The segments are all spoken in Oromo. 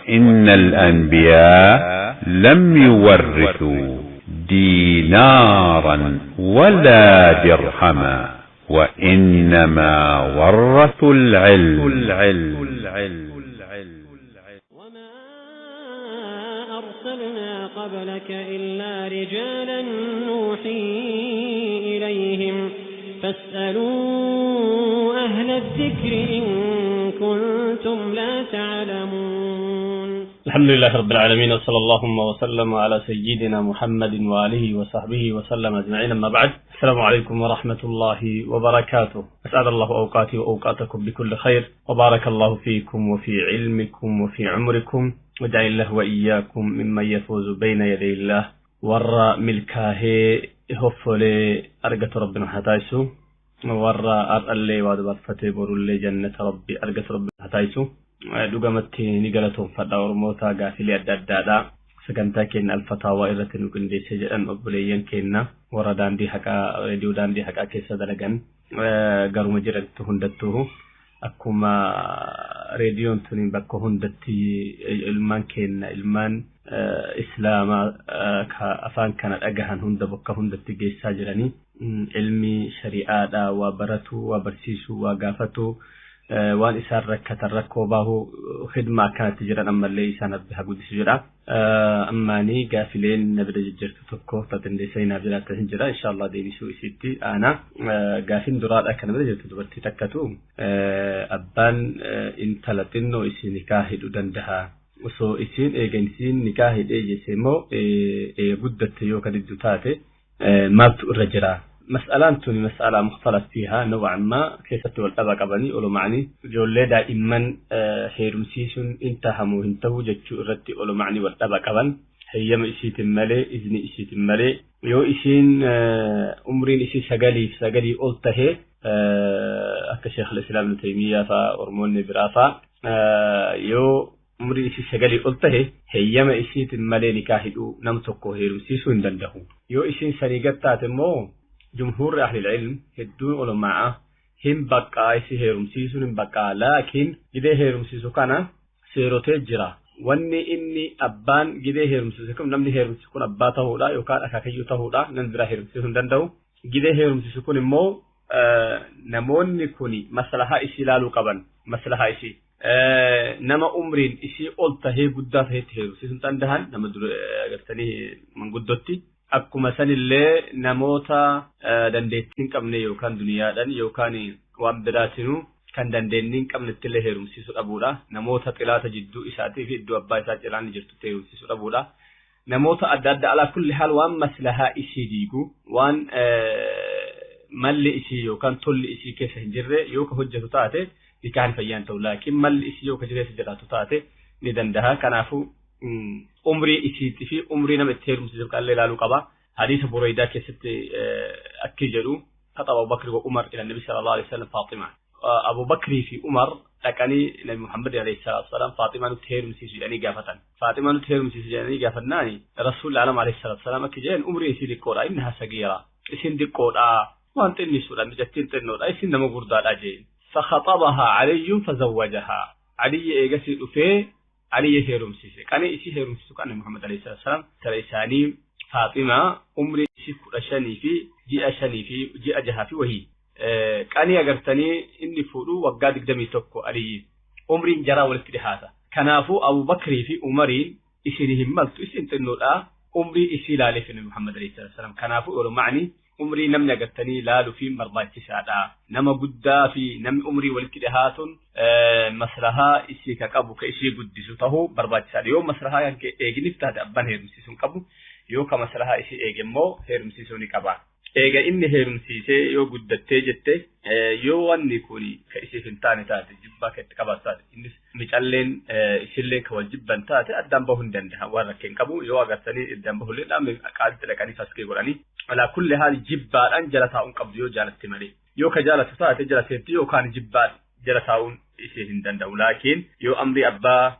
وإن الأنبياء لم يورثوا دينارا ولا درهما وإنما ورثوا العلم. وما أرسلنا قبلك إلا رجالا نوحي إليهم فاسألوا أهل الذكر إن كنتم لا تعلمون. الحمد لله رب العالمين، وصلى اللهم وسلم على سيدنا محمد وآله وصحبه وسلم أجمعين، أما بعد، السلام عليكم ورحمة الله وبركاته. أسعد الله أوقاتي وأوقاتكم بكل خير، وبارك الله فيكم وفي علمكم وفي عمركم، وجعل الله وإياكم ممن يفوز بين يدي الله. ورى ملكاه هفولي أرقة ربنا حتايسو، ورى أرقلي وادبرفتي برولي جنة ربي أرقة ربنا حتايسو. Dhugamatti ni galatoonfadha Oromoota gaafilee adda addaadha. Sagantaa keenya Alfataawaa irratti nu qindeessee jedhan obboleeyyan keenya warra daandii haqaa, reediyoo daandii haqaa keessa dalagan garuma jirantu hundattuu akkuma reediyoon tuni bakka hundatti ilmaan keenya ilmaan islaamaa ka afaan kana dhagahan hunda bakka hundatti geessaa jiranii ilmi shari'aadha waa baratu, waa barsiisu, waa gaafatu, waan isaan rakkatan rakkoo bahu khidma akkanatti jiran ammallee isaan rabbi haa guddisu jedha. Ammaanii gaafileen na bira jijjiirtu tokko tatindeessanii naaf jiraatan hin jira, inshallah deebisuu isitti aana. Gaafin duraadha kana bira jirtu dubartii takkatu abbaan intala xinnoo isii nikaa hidhuu danda'a. Osoo isiin eega isiin nikaa hidhee jesse immoo eega guddatte yoo ka diddu taate maaltu irra jira? مسألة توني مسألة مختلف فيها نوعا ما، كيست والأبا قبني أولو معني جولي دائما هيرمسيسون انتهموا انتهوا جتشو الرتي أولو معني والأبا قبن هي ما إسيت الملي إذن إسيت الملي يو إسين أمرين إسي سقالي سقالي أولته أكا شيخ الإسلام ابن تيمية فأرموني برافا يو umrii isii sagalii ol tahe heeyyama isiitin malee nikaa hidhuu nam tokko heerumsiisuu hin danda'u. Yoo isiin sanii gad taate immoo jumhuurri ahlil ilm hedduun ulamaa hin baqqaa isii heerumsiisuun hin baqqaa, laakiin gidee heerumsiisu kana seerotee jira. Wanni inni abbaan gidee heerumsiisu kun namni heerumsiisu kun abbaa ta'uudha yookaan akaakayyuu ta'uudha, namni biraa heerumsiisuu hin danda'u. Gidee heerumsiisu kun immoo namoonni kun maslahaa isii ilaaluu qaban, maslahaa isii. Nama umriin isii ol tahee guddaa taheetti heerumsiisuu hin danda'an nama dura agartanii manguddotti. Akkuma sanillee namoota dandeettii hin qabne yookaan duniyaadhaan yookaan waan biraatinuu kan dandeenye hin qabnetti illee heerumsiisuu dhabuudha. Namoota xilaata jidduu isaatii fi iddoo abbaa isaa cilaan jirtutti heerumsiisuu dhabuudha. Namoota adda addaa alaa kulli haal waan maslahaa isii diigu, waan malli isii yookaan tolli isii keessa hin jirre yoo ka hojjetu taate nikaan fayyaan ta'u, laakiin malli isii yoo ka keessa jiraatu taate ni danda'a. Kanaafuu umrii isiitii fi umrii nama itti heerumsiisuuf qallee ilaaluu qaba. Hadiisa Buraydaa keessatti akki jedhu khaxaba Abu Bakr wa Umar ila Nabi sallallahu alaihi wasallam Faatima. Abu Bakrii fi Umar dhaqanii Nabi Muhammad alayhi salatu wasalam Faatima nutti heerumsiisu jedhanii gaafatan. Faatima nutti heerumsiisu jedhanii gaafannaani Rasuulli alam alayhi salatu wasalam akki jedhan umrii isii xiqqoodha, innaha sagiira. Isin xiqqoodha, waan xinnisuudha, mijattiin xinnoodha, isin nama gurdaadha jeen. فخطبها علي فزوجها. علي إيجاسي dhufee علي هيرمسيسه كان إسي هيرمسيسه كان محمد عليه الصلاة والسلام ترى إساني فاطمة عمري إسي كل في جاء شني في جاء جها في وهي كان يقرتني إني فورو وقاد قدمي توكو علي عمري جرى والاتحادة كنافو أبو بكر في عمري إسينهم ملت إسين تنور عمري إسي لا في محمد عليه الصلاة والسلام كنافو أولو معني umrii namni agartanii laaluu fi barbaachisaadha. Nama guddaa fi namni umrii walitti dhihaatuun maslahaa isii ka qabu ka isii guddisu ta'uu barbaachisaadha. Yoo maslahaa eeginiif taate abbaan heerumsiisuu hin qabu, yoo ka maslahaa isii eege immoo heerumsiisuu ni qaba. Eega inni heerumsiisee yoo guddattee jette yoo wanni kun ka isiif hin taane taate jibbaa ka itti qabaatu taate innis micalleen isilleen ka wal jibban taate addaan bahuu hin danda'a waan rakkeen qabu yoo agartanii addaan bahullee dhaabne qaalitti dhaqanii faskee godhanii alaa kulli haali jibbaadhaan jala taa'uun qabdu yoo jaalatte malee yoo ka jaalatu taate jala seetti yookaan jibbaan jala taa'uun ishee hin danda'u laakiin yoo amri abbaan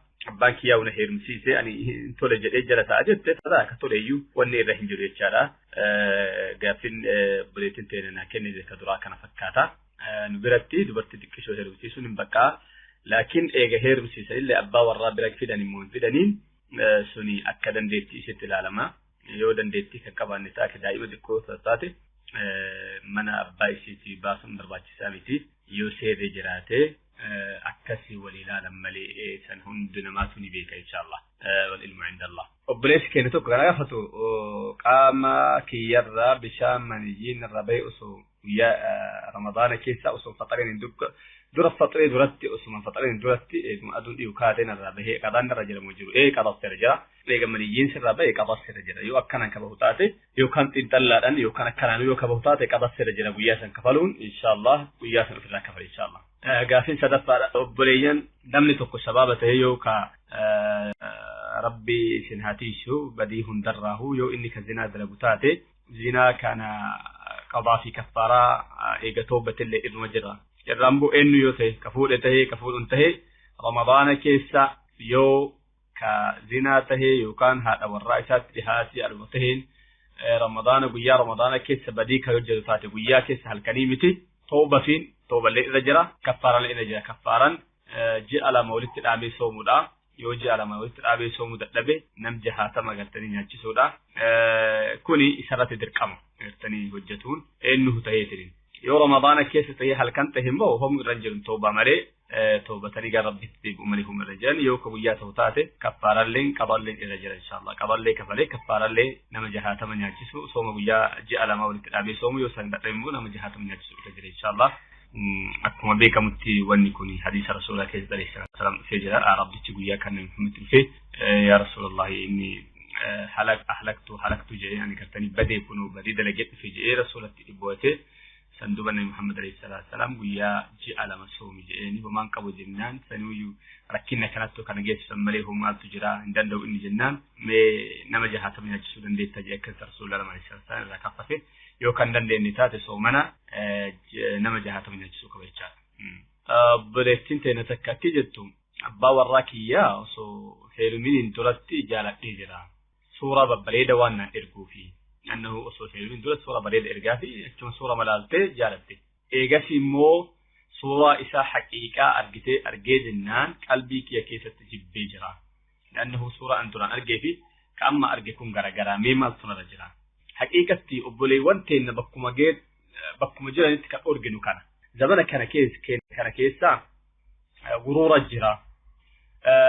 kiyyaa na heerumsiise ani hin tole jedhee jala taa'a jette ta'a akka tole iyyuu wanni irra hin jiru jechaadha. Gaaffiin obboleettiin teenya naa kennite ka duraa kana fakkaata. Nu biratti dubartii xiqqishoo heerumsiisuun hin baqqaa. Laakiin eega heerumsiisa illee abbaa warraa bira fidan immoo hin fidaniin suni akka dandeettii isitti ilaalama. Yoo dandeettii kan qabaanne taate daa'ima xiqqoo taate mana abbaa isiitii baasuun barbaachisaa miti. Yoo seerri jiraate akkasii walii ilaalan malee san hundi namaatu ni beeka inshaallah. Wal ilmu inda Allah. Obboleessi keenya tokko kan gaafatu qaama kiyyarraa bishaan maniyyiin irra ba'e osoo guyyaa Ramadaana keessa osoo faxareen dura faxaree duratti osuma faxareen duratti eeguma aduun dhiyu kaateen irraa bahee qadaan irra jedhamu jiru ee qadaas irra jira. Eega maniyyiin sirraa bahee qadaas irra jira. Yoo akkanaan kabahu taate yookaan xiinxallaadhaan yookaan akkanaan yoo kabahu taate qadaas irra jira guyyaa san kafaluun inshaallah guyyaa san ofirraa kafala inshaallah. Gaafiin sadaffaadha. Obboleeyyan namni tokko shabaaba ta'e yoo ka Rabbi isin haa tiisu badii hundarraahu yoo inni ka zinaa dalagu taate zinaa kana qadaa fi kaffaaraa eega toobatillee irruma jira. Irraan bu'u eenyu yoo ta'e ka fuudhe ta'e ka fuudhuun ta'e Ramadaana keessa yoo ka zinaa ta'e yookaan haadha warraa isaatti dhihaatee aluma ta'een Ramadaana guyyaa Ramadaana keessa badii ka hojjetu taate guyyaa keessa halkanii miti toobafiin tooballee irra jira kaffaaraan irra jira kaffaaraan ji'a lama walitti dhaabee soomuudha. Yoo ji'a lama walitti dhaabee soomuu dadhabe nam jahaatama gartanii nyaachisuudha. Kuni isarratti dirqama gartanii hojjetuun eenyu ta'eetiin. Yoo Ramadaana keessa ta'ee halkan ta'e immoo homu irra jiru toobaa malee toobatanii gara Rabbitti deebi'u malee homu irra jiran yoo ka guyyaa ta'u taate kaffaarallee qaballee irra jira inshaallah. Qaballee kafalee kaffaarallee nama jahaatama nyaachisu sooma guyyaa ji'a lama walitti dhaabee soomu yoo san dadhabe immoo nama jahaatama nyaachisu irra jira inshaallah. Akkuma beekamutti wanni kun hadiisa rasuulaa keessa alayhi salaam dhufee jira. Rabbichi guyyaa kana Muhammad dhufee yaa Rasuulallahi inni halaktu jedhee ani gartanii badee kunuu badii dalagee dhufe jedhee rasuulatti dhibbootee san duuba nabi Muhammad alayhi salaam guyyaa ji'a lama soomi jedheeni homaan qabu jennaan saniiyyuu rakkina kanattu kana geessisan malee homaatu jira hin danda'u inni jennaan mee nama jahaatama nyaachisuu dandeetta jedhee akkas rasuula alayhi salaam irraa kaffafe yoo kan dandeenye taate soomana nama jahaatama nyaachisuu qaba jechaadha. Obboleettiin teenya takka akki jettu abbaa warraa kiyyaa osoo heeruminiin duratti jaaladhee jira. Suuraa babbareeda waan naan erguufi. Annahu osoo heerumin dura suuraa bareeda ergaa fi achuma suura malaaltee jaalatte. Eegas immoo suuraa isaa haqiiqaa argitee argee jennaan qalbii kiyya keessatti jibbee jira. Annahu suuraa an duraan argee fi ka amma arge kun garagaraa mee maaltu narra jira. Haqiiqatti obboleewwan teenya bakkuma jiranitti kan arginu kana. Zamana kana keessa guruura jira.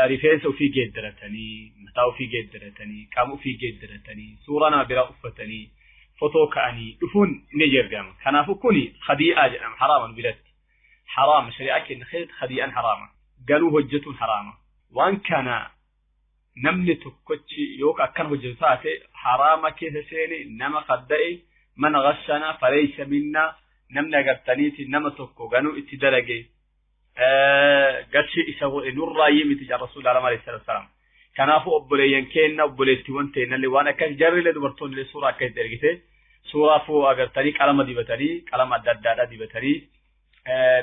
Rifeensa ofii geeddaratanii, mataa ofii geeddaratanii, qaama ofii geeddaratanii, suuraa nama biraa uffatanii, fotoo ka'anii dhufuun ni jirgama. Kanaafuu kuni khadii'aa jedhama haraaman biratti. Haraama shari'aa keenya keessatti khadii'aan haraama. Galuu hojjetuun haraama. Waan kana namni tokkochi yoo akkana hojjetu taate haraama keessa seene nama kadda'e mana ghashana falaysa minna namni agartaniiti nama tokko ganuu itti dalage gachi isa godhe nurraayyee miti jaa rasuula alayhi salaatu wasalaam. Kanaafuu obboleeyyan keenya obboleettiiwwan teennallee waan akkas jarrillee dubartoonnillee suuraa akkasitti ergite suuraa fuu agartanii qalama dibatanii qalama adda addaadhaa dibatanii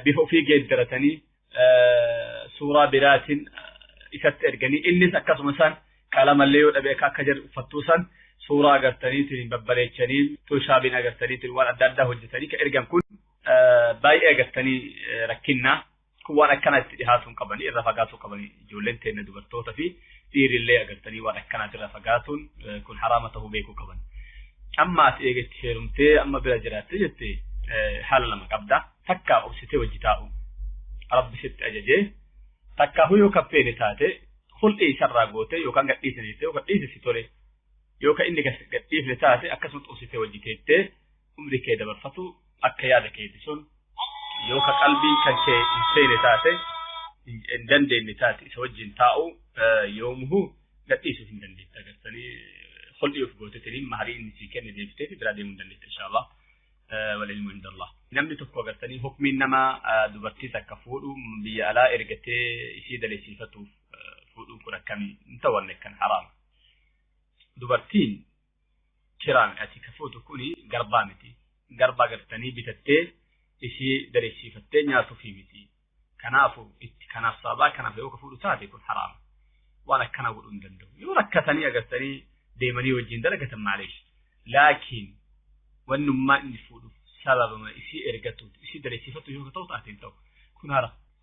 bifa ofii geeddaratanii suuraa biraatiin isatti erganii innis akkasuma san qalamallee yoo dhabe akka jarri uffattuu san suuraa agartaniitiin babbareechanii tushaabiin agartaniitiin waan adda addaa hojjetanii kan ergan kun baay'ee agartanii rakkinnaa kun waan akkanaatti dhihaatuun qabanii irra fagaatuu qabanii ijoolleen teenya dubartoota fi dhiirillee agartanii waan akkanaatti irra fagaatuun kun haraama ta'uu beekuu qaban. Amma ati eegatti heerumtee amma bira jiraatte jette haala lama qabda takka obsitee wajji taa'u Rabbi sitti ajajee takka huyoo kaffeene taate hul'ii isarraa goote yookaan gadhiisne jettee yookaan dhiisisi tole yookaan inni gadhiifne taate akkasumas obsitee wajji teettee umrii kee dabarfatu akka yaada keeti sun yookaan qalbiin kan kee hin seene taate hin dandeenye taate isa wajjin taa'u yoomuhu gadhiisuuf hin dandeette agartanii hul'ii of gootetanii maharii inni sii kenne deebitee fi biraa deemuu hin dandeette inshaallah. Walilmu indallah. Namni tokko agartanii hukmiin nama dubartii takka fuudhu biyya alaa ergatee isii daleessiifatuuf fuudhuun kun akkamii hin ta'u kan haraama. Dubartiin kiraame ati ka fuutu kuni garbaa miti. Garbaa agartanii bitattee isii daleessiifattee nyaatuufi miti. Kanaafu itti kanaaf sababaa kanaaf yoo ka fuudhu taate kun haraama. Waan akkanaa godhuu hin danda'u. Yoo rakkatanii agartanii deemanii wajjin dalagatan maaliif? Laakiin wannummaa inni fuudhuuf sababama isii ergatuuf isii daleessiifatu yoo ta'u taate hin ta'u. Kun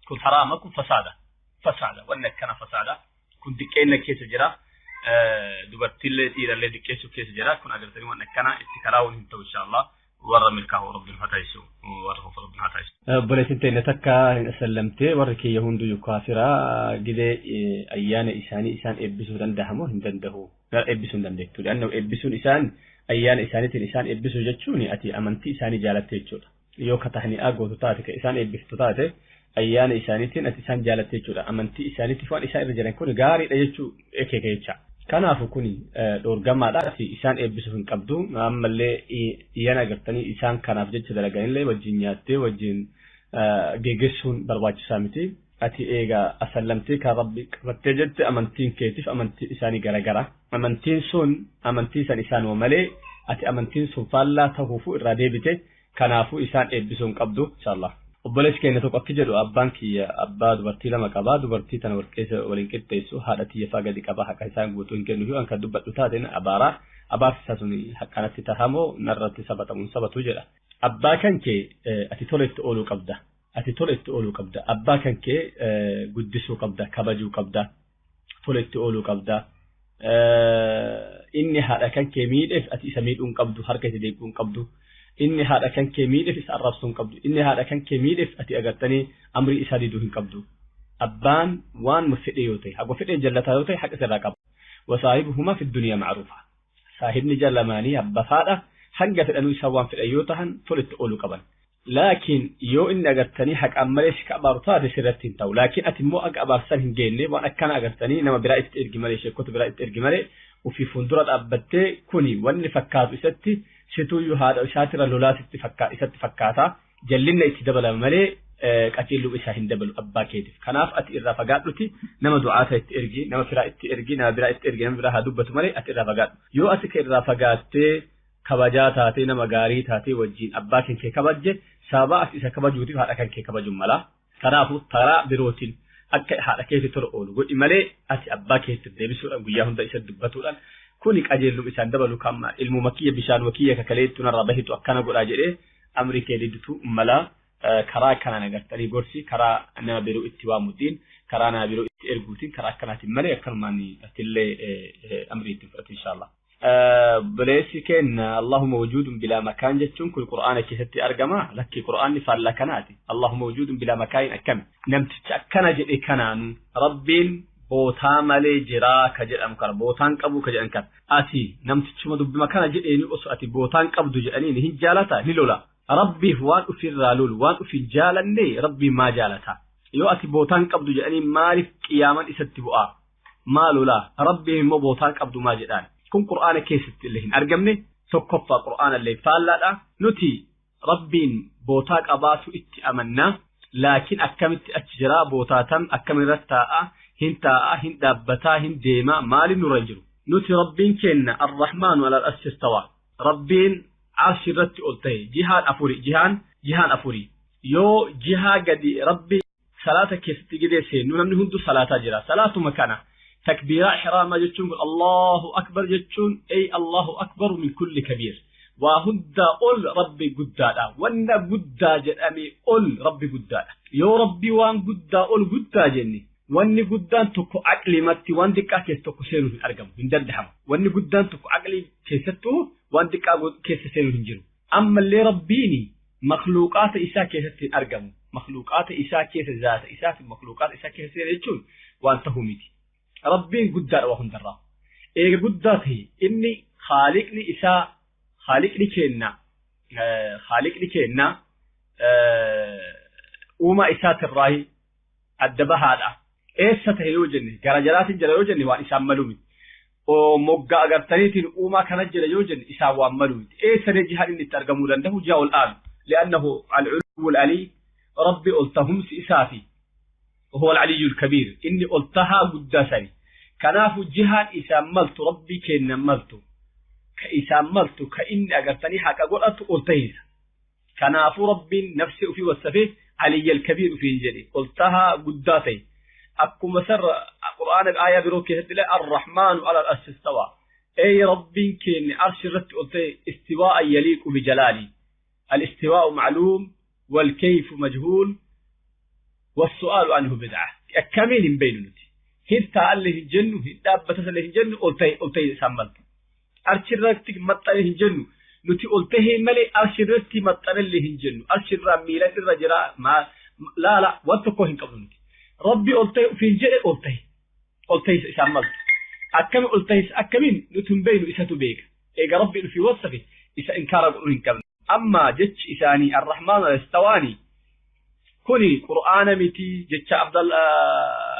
Kun haraama, kun fasaada. Fasaada wanni akkana fasaada. Kun diqqeenna keessa jira. Dubartiillee dhiirallee diqqeessuu keessa jira. Kun agartanii waan akkana itti karaawun hin ta'u inshaallah. Warra milkaa'u rabbiin haa taasisu. Warra hofu rabbiin haa taasisu. Obboleettiin teenya takka hin asallamtee warri kiyya hunduyyuu kaafiraa gidee ayyaana isaanii isaan eebbisuu danda'amoo hin danda'u? Gara eebbisuu hin dandeettu. Li'annahu eebbisuun isaan ayyaana isaaniitiin isaan eebbisuu jechuun ati amantii isaanii jaalatte jechuudha. Yoo ka tahni'aa gootu taate ka isaan eebbiftu taate ayyaana isaaniitiin ati isaan jaalatte jechuudha. Amantii isaaniitiif waan isaan irra jiran kun gaariidha jechuu ekeeka jecha. Kanaafu kuni dhoorgamaadha. Ati isaan eebbisuuf hin qabdu. Ammallee iyyana agartanii isaan kanaaf jecha dalaganillee wajjin nyaattee wajjin geggeessuun barbaachisaa miti. Ati eega asallamtee kan rabbi qabattee jette amantiin keetiif amantiin isaanii garagara. Amantiin sun amantii san isaanuma malee ati amantiin sun faallaa tahuufu irraa deebite kanaafuu isaan eebbisuu hin qabdu inshallah. Obboleessi keenya tokko akki jedhu abbaan kiyya abbaa dubartii lama qaba dubartii tana wal keessa waliin qixxeessu haadha tiyya faa gadi qaba haqa isaan guutuu hin kennu yoo an kan dubbadhu taate na abaara abaarsi isaa sun haqqanatti tahamoo narratti sabatamuun sabatu jedha. Abbaa kan kee ati tola itti ooluu qabda. Ati tola itti ooluu qabda. Abbaa kan kee guddisuu qabda, kabajuu qabda, tola itti ooluu qabda. Inni haadha kan kee miidheef ati isa miidhuu hin qabdu, harka itti deebi'uu hin qabdu. Inni haadha kan kee miidheef isa arrabsuu hin qabdu. Inni haadha kan kee miidheef ati agartanii amrii isaa diduu hin qabdu. Abbaan waan fedhe yoo ta'e, hago fedhe jallataa yoo ta'e haqa sirraa qaba. Wasaahibuhumaa fi duniyaa ma'ruufa. Saahibni jallamaanii abba faadha hanga fedhanuu isaan waan fedhan yoo tahan tola itti ooluu qaban. Laakiin yoo inni agartanii haqaan malee si abaaru taate sirratti hin ta'u. Laakiin ati immoo akka abaarsan hin geenne waan akkana agartanii nama biraa itti ergi malee sheekota biraa itti ergi malee ofii fuuldura dhaabbattee kuni wanni fakkaatu isatti situuyyuu haadha isaatirra lolaa sitti isatti fakkaata. Jallinna itti dabalama malee qajeelluu isaa hin dabalu abbaa keetiif. Kanaaf ati irraa fagaadhuti nama du'aata itti ergi, nama firaa itti ergi, nama biraa itti ergi, nama biraa haa dubbatu malee ati irraa fagaadhu. Yoo ati ka irraa fagaattee kabajaa taatee nama gaarii taatee wajjin abbaa kan kee kabajje sababa ati isa kabajuutiif haadha kan kee kabajuun mala. Kanaafuu karaa birootiin akka haadha keetti tola oolu godhi malee ati abbaa keetti deebisuudhaan guyyaa hunda isa dubbatuudhaan kuni qajeelluu isaan dabalu kan ilmuma kiyya bishaanuma kiyya kakaleettu narraa bahitu akkana godhaa jedhee amrii kee didutu mala. Karaa kanaan agartanii gorsi karaa nama biroo itti waamuutiin karaa nama biroo itti erguutiin karaa akkanaatiin malee akkanumaan atillee amrii ittiin fudhatu inshallah. Obboleessi keenya Allahumma wujuudun bilaa makaan jechuun kun Qur'aana keessatti argama. Lakki Qur'aanni faallaa kanaati. Allahumma wujuudun bilaa makaanin akkami? Namticha akkana jedhe kanaanu Rabbiin bootaa malee jiraa ka jedhamu kana bootaan qabu ka jedhan kana. Ati namtichuma dubbima kana jedheeni osoo ati bootaan qabdu jedhanii hin jaalata ni lola. Rabbiif waan ofirraa lolu waan ofin jaalanne Rabbiin maa jaalata? Yoo ati bootaan qabdu jedhanii maaliif qiyaaman isatti bu'aa? Maa lolaa? Rabbiin immoo bootaan qabdu maa jedhaan? Kun Qur'aana keessatti illee hin argamne. Tokkoffaa Qur'aana illee faallaadha. Nuti Rabbiin bootaa qabaatu itti amannaa. Laakiin akkamitti achi jiraa bootaa tam akkamirratti taa'aa hin taa'aa hin dhaabbataa hin deemaa maaliin nurra hin jiru? Nuti Rabbiin kenna Ar-Rahmaanu alal arshi istawaa. Rabbiin arshi irratti ol ta'e jihaan afuri jihaan afuri. Yoo jihaa gadi Rabbi salaata keessatti gidee seennu namni hunduu salaataa jira. Salaatuma kana takbiiraa ihraamaa jechuun kun Allahu akbar jechuun ey Allahu akbar min kulli kabiir. Waa hundaa ol Rabbi guddaadha. Wanna guddaa jedhame ol Rabbi guddaadha. Yoo Rabbi waan guddaa ol guddaa jenne wanni guddaan tokko aqlimatti waan xiqqaa keessa tokko seenuu hin argamu hin danda'amu. Wanni guddaan tokko aqlii keessattuu waan xiqqaa keessa seenuu hin jiru. Ammallee Rabbiin makhluuqaata isaa keessatti hin argamu. Makhluuqaata isaa keessa zaata isaa fi makhluuqaata isaa keessa seena jechuun waan ta'uu miti. Rabbiin guddaadha waa hundarraa. Eega guddaa ta'e inni khaaliqni isaa khaaliqni kenna khaaliqni kenna uumaa isaatirraayi adda bahaadha. Eessa ta'e yoo jenne gara jalaatiin jira yoo jenne waan isaan malu miti. Moggaa agartaniitiin uumaa kana jira yoo jenne isaan waan malu miti. Eessa jihaan inni itti argamuu danda'u jiha ol aanu. Li'annahu al-uluwwu al-alii Rabbi ol tahumsi isaafi. وهو العلي الكبير إني قلتها قداسني كناف جهان إساملت ربي كين نملت كإساملت كإني أقرتني حكا قلت قلتها كناف ربي نفسي في والسفيه علي الكبير في الجلي قلتها قداتي أكو مسر قرآن الآية بروكي الرحمن على الأرش استوى أي ربي كين أرش الرت قلت استواء يليق بجلالي الاستواء معلوم والكيف مجهول والسؤال عنه بدعة أكمل بيننا هنتا اللي هنجنو هندابة اللي هنجنو قلتي ساملت أرشرتك مطلع هنجنو نتي قلته ملي أرشرتي مطلع اللي هنجنو أرشر ميلاد الرجل ما لا لا وانتكو هنقبل ربي قلته في الجن قلته ساملت أكمل قلته أكمل نتم بينو إساتو بيك إيجا ربي في وصفه إسا إنكار قلن أما جتش إساني الرحمن استواني كوني قرآن متي جتش عبد الله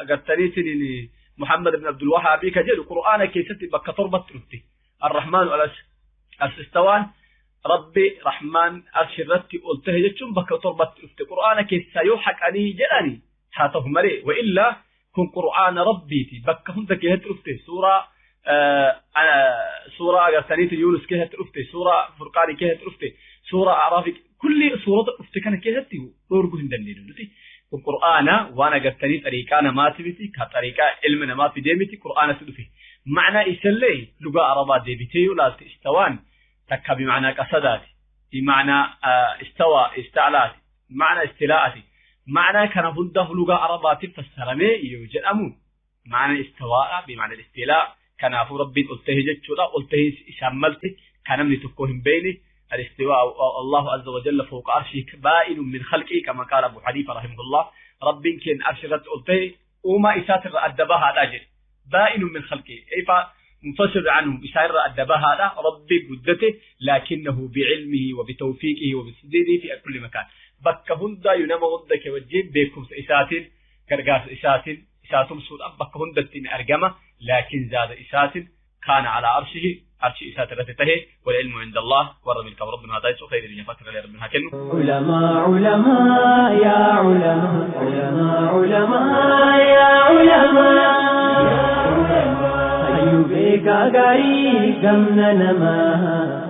قرتنيتني محمد بن عبد الوهاب كجل قرآن كيستي بك تربت رتي الرحمن على استوان ربي رحمن أرشرتي قلته جتشم بك تربت رتي قرآن كيسا يوحك أني جلاني هاته مري وإلا كن قرآن ربي تي بك هندك يهترفتي سورة سورة قرتنيت يونس كيهترفتي سورة فرقاني كيهترفتي سورة أعرافي كل سورة افتكنا كيهتي ورقو هندنين نتي القرآن وانا قرتني طريقة ما تبتي كطريقة علمنا ما في ديمتي قرآن تدفي معنى إسلي لغة عربة ديبتي ولا استوان تكا بمعنى قصداتي بمعنى استوى استعلاتي معنى استلاءاتي معنى كان هنده لغة عربة تفسرمي يوجد أمون معنى استواء بمعنى الاستيلاء كان أفو ربي قلته جتشولا قلته إساملتي كان من تكوهم بيني الاستواء الله عز وجل فوق عرشه بائن من خلقه كما قال أبو حنيفة رحمه الله رب كن عرشت قلته وما إساتر أدبها الأجر بائن من خلقه أي منفصل عنه إساتر أدبها ربي قدته لكنه بعلمه وبتوفيقه وبسديده في كل مكان بك هندا ينام هندا كوجين بكم إساتر كرقاس إساتر إساتم سود بك هندا أرجمة لكن زاد إساتر كان على عرشه عرش إساترته والعلم عند الله ورب الكون ربنا هذا خير اللي يفكر على ربنا كنه علماء علماء يا علماء علماء علماء يا علماء أيوبك غريب نما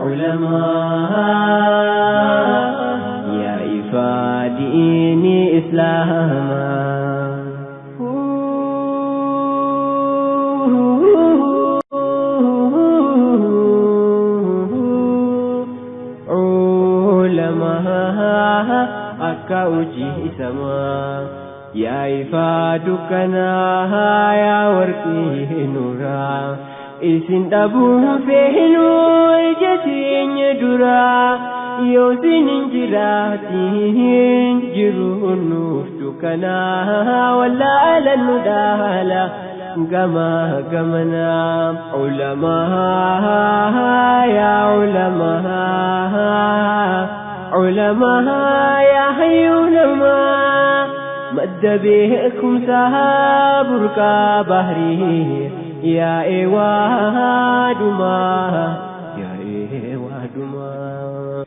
علماء يا إفاديني إسلاما akka hojii samaa yaa ifaa dukkanaa yaa warqii nuuraa isin dhabuun feenuu ija teenya duraa yoo isin hin jiraatiin jiru nuuf dukkanaa wallaala nu dhaala gama gamanaa ulamaa yaa ulamaa علماء يا حي علماء مد بكم سحاب بحري يا إيوادما يا إيوادما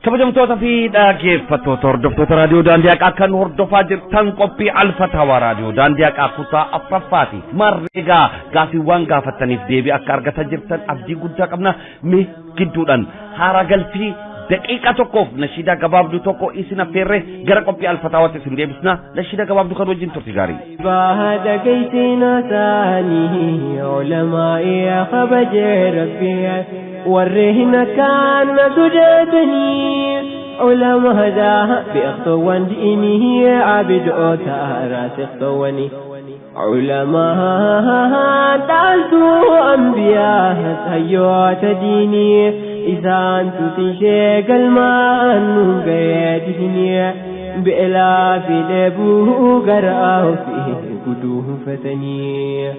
Kabajamtoota fi dhaggeeffattoota hordoftoota raadiyoo daandii haqaa kan hordofaa jirtan qophii Alfatawaa raadiyoo daandii haqaa kutaa afuraffaati. Marreegaa gaaffiiwwan gaafataniif deebii akka argataa jirtan abdii guddaa qabna. Mee gidduudhaan haara galfii daqiiqa tokkoof nashiidaa gabaabduu tokko isin affeerre gara qophii Alfatawaatti isin deebisna. Nashiidaa gabaabduu kan wajjin turte gaarii. Baada keysina taanii ulamaa'i kabaje rabbii warreen kaan sodaatanii ulamaadha beektoowwan diinii abiddoota raasikhtoowwanii علماء دعوا أنبياء هيوت ديني إذا أنت تنشيق الماء نقيتني بإلا في لبو قرأه فيه قدوه فتني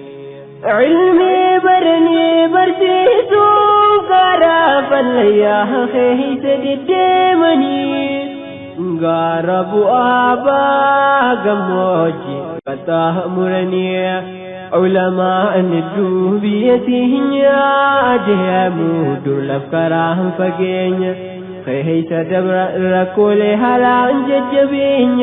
علمي برني برسيسو قرأ فليا خيس دمني قرب أبا قموجي فتهمرني علماء الدوبيتهن أدهموا دور الأفكارهم فقين خيس دبر ركول هلا ججبين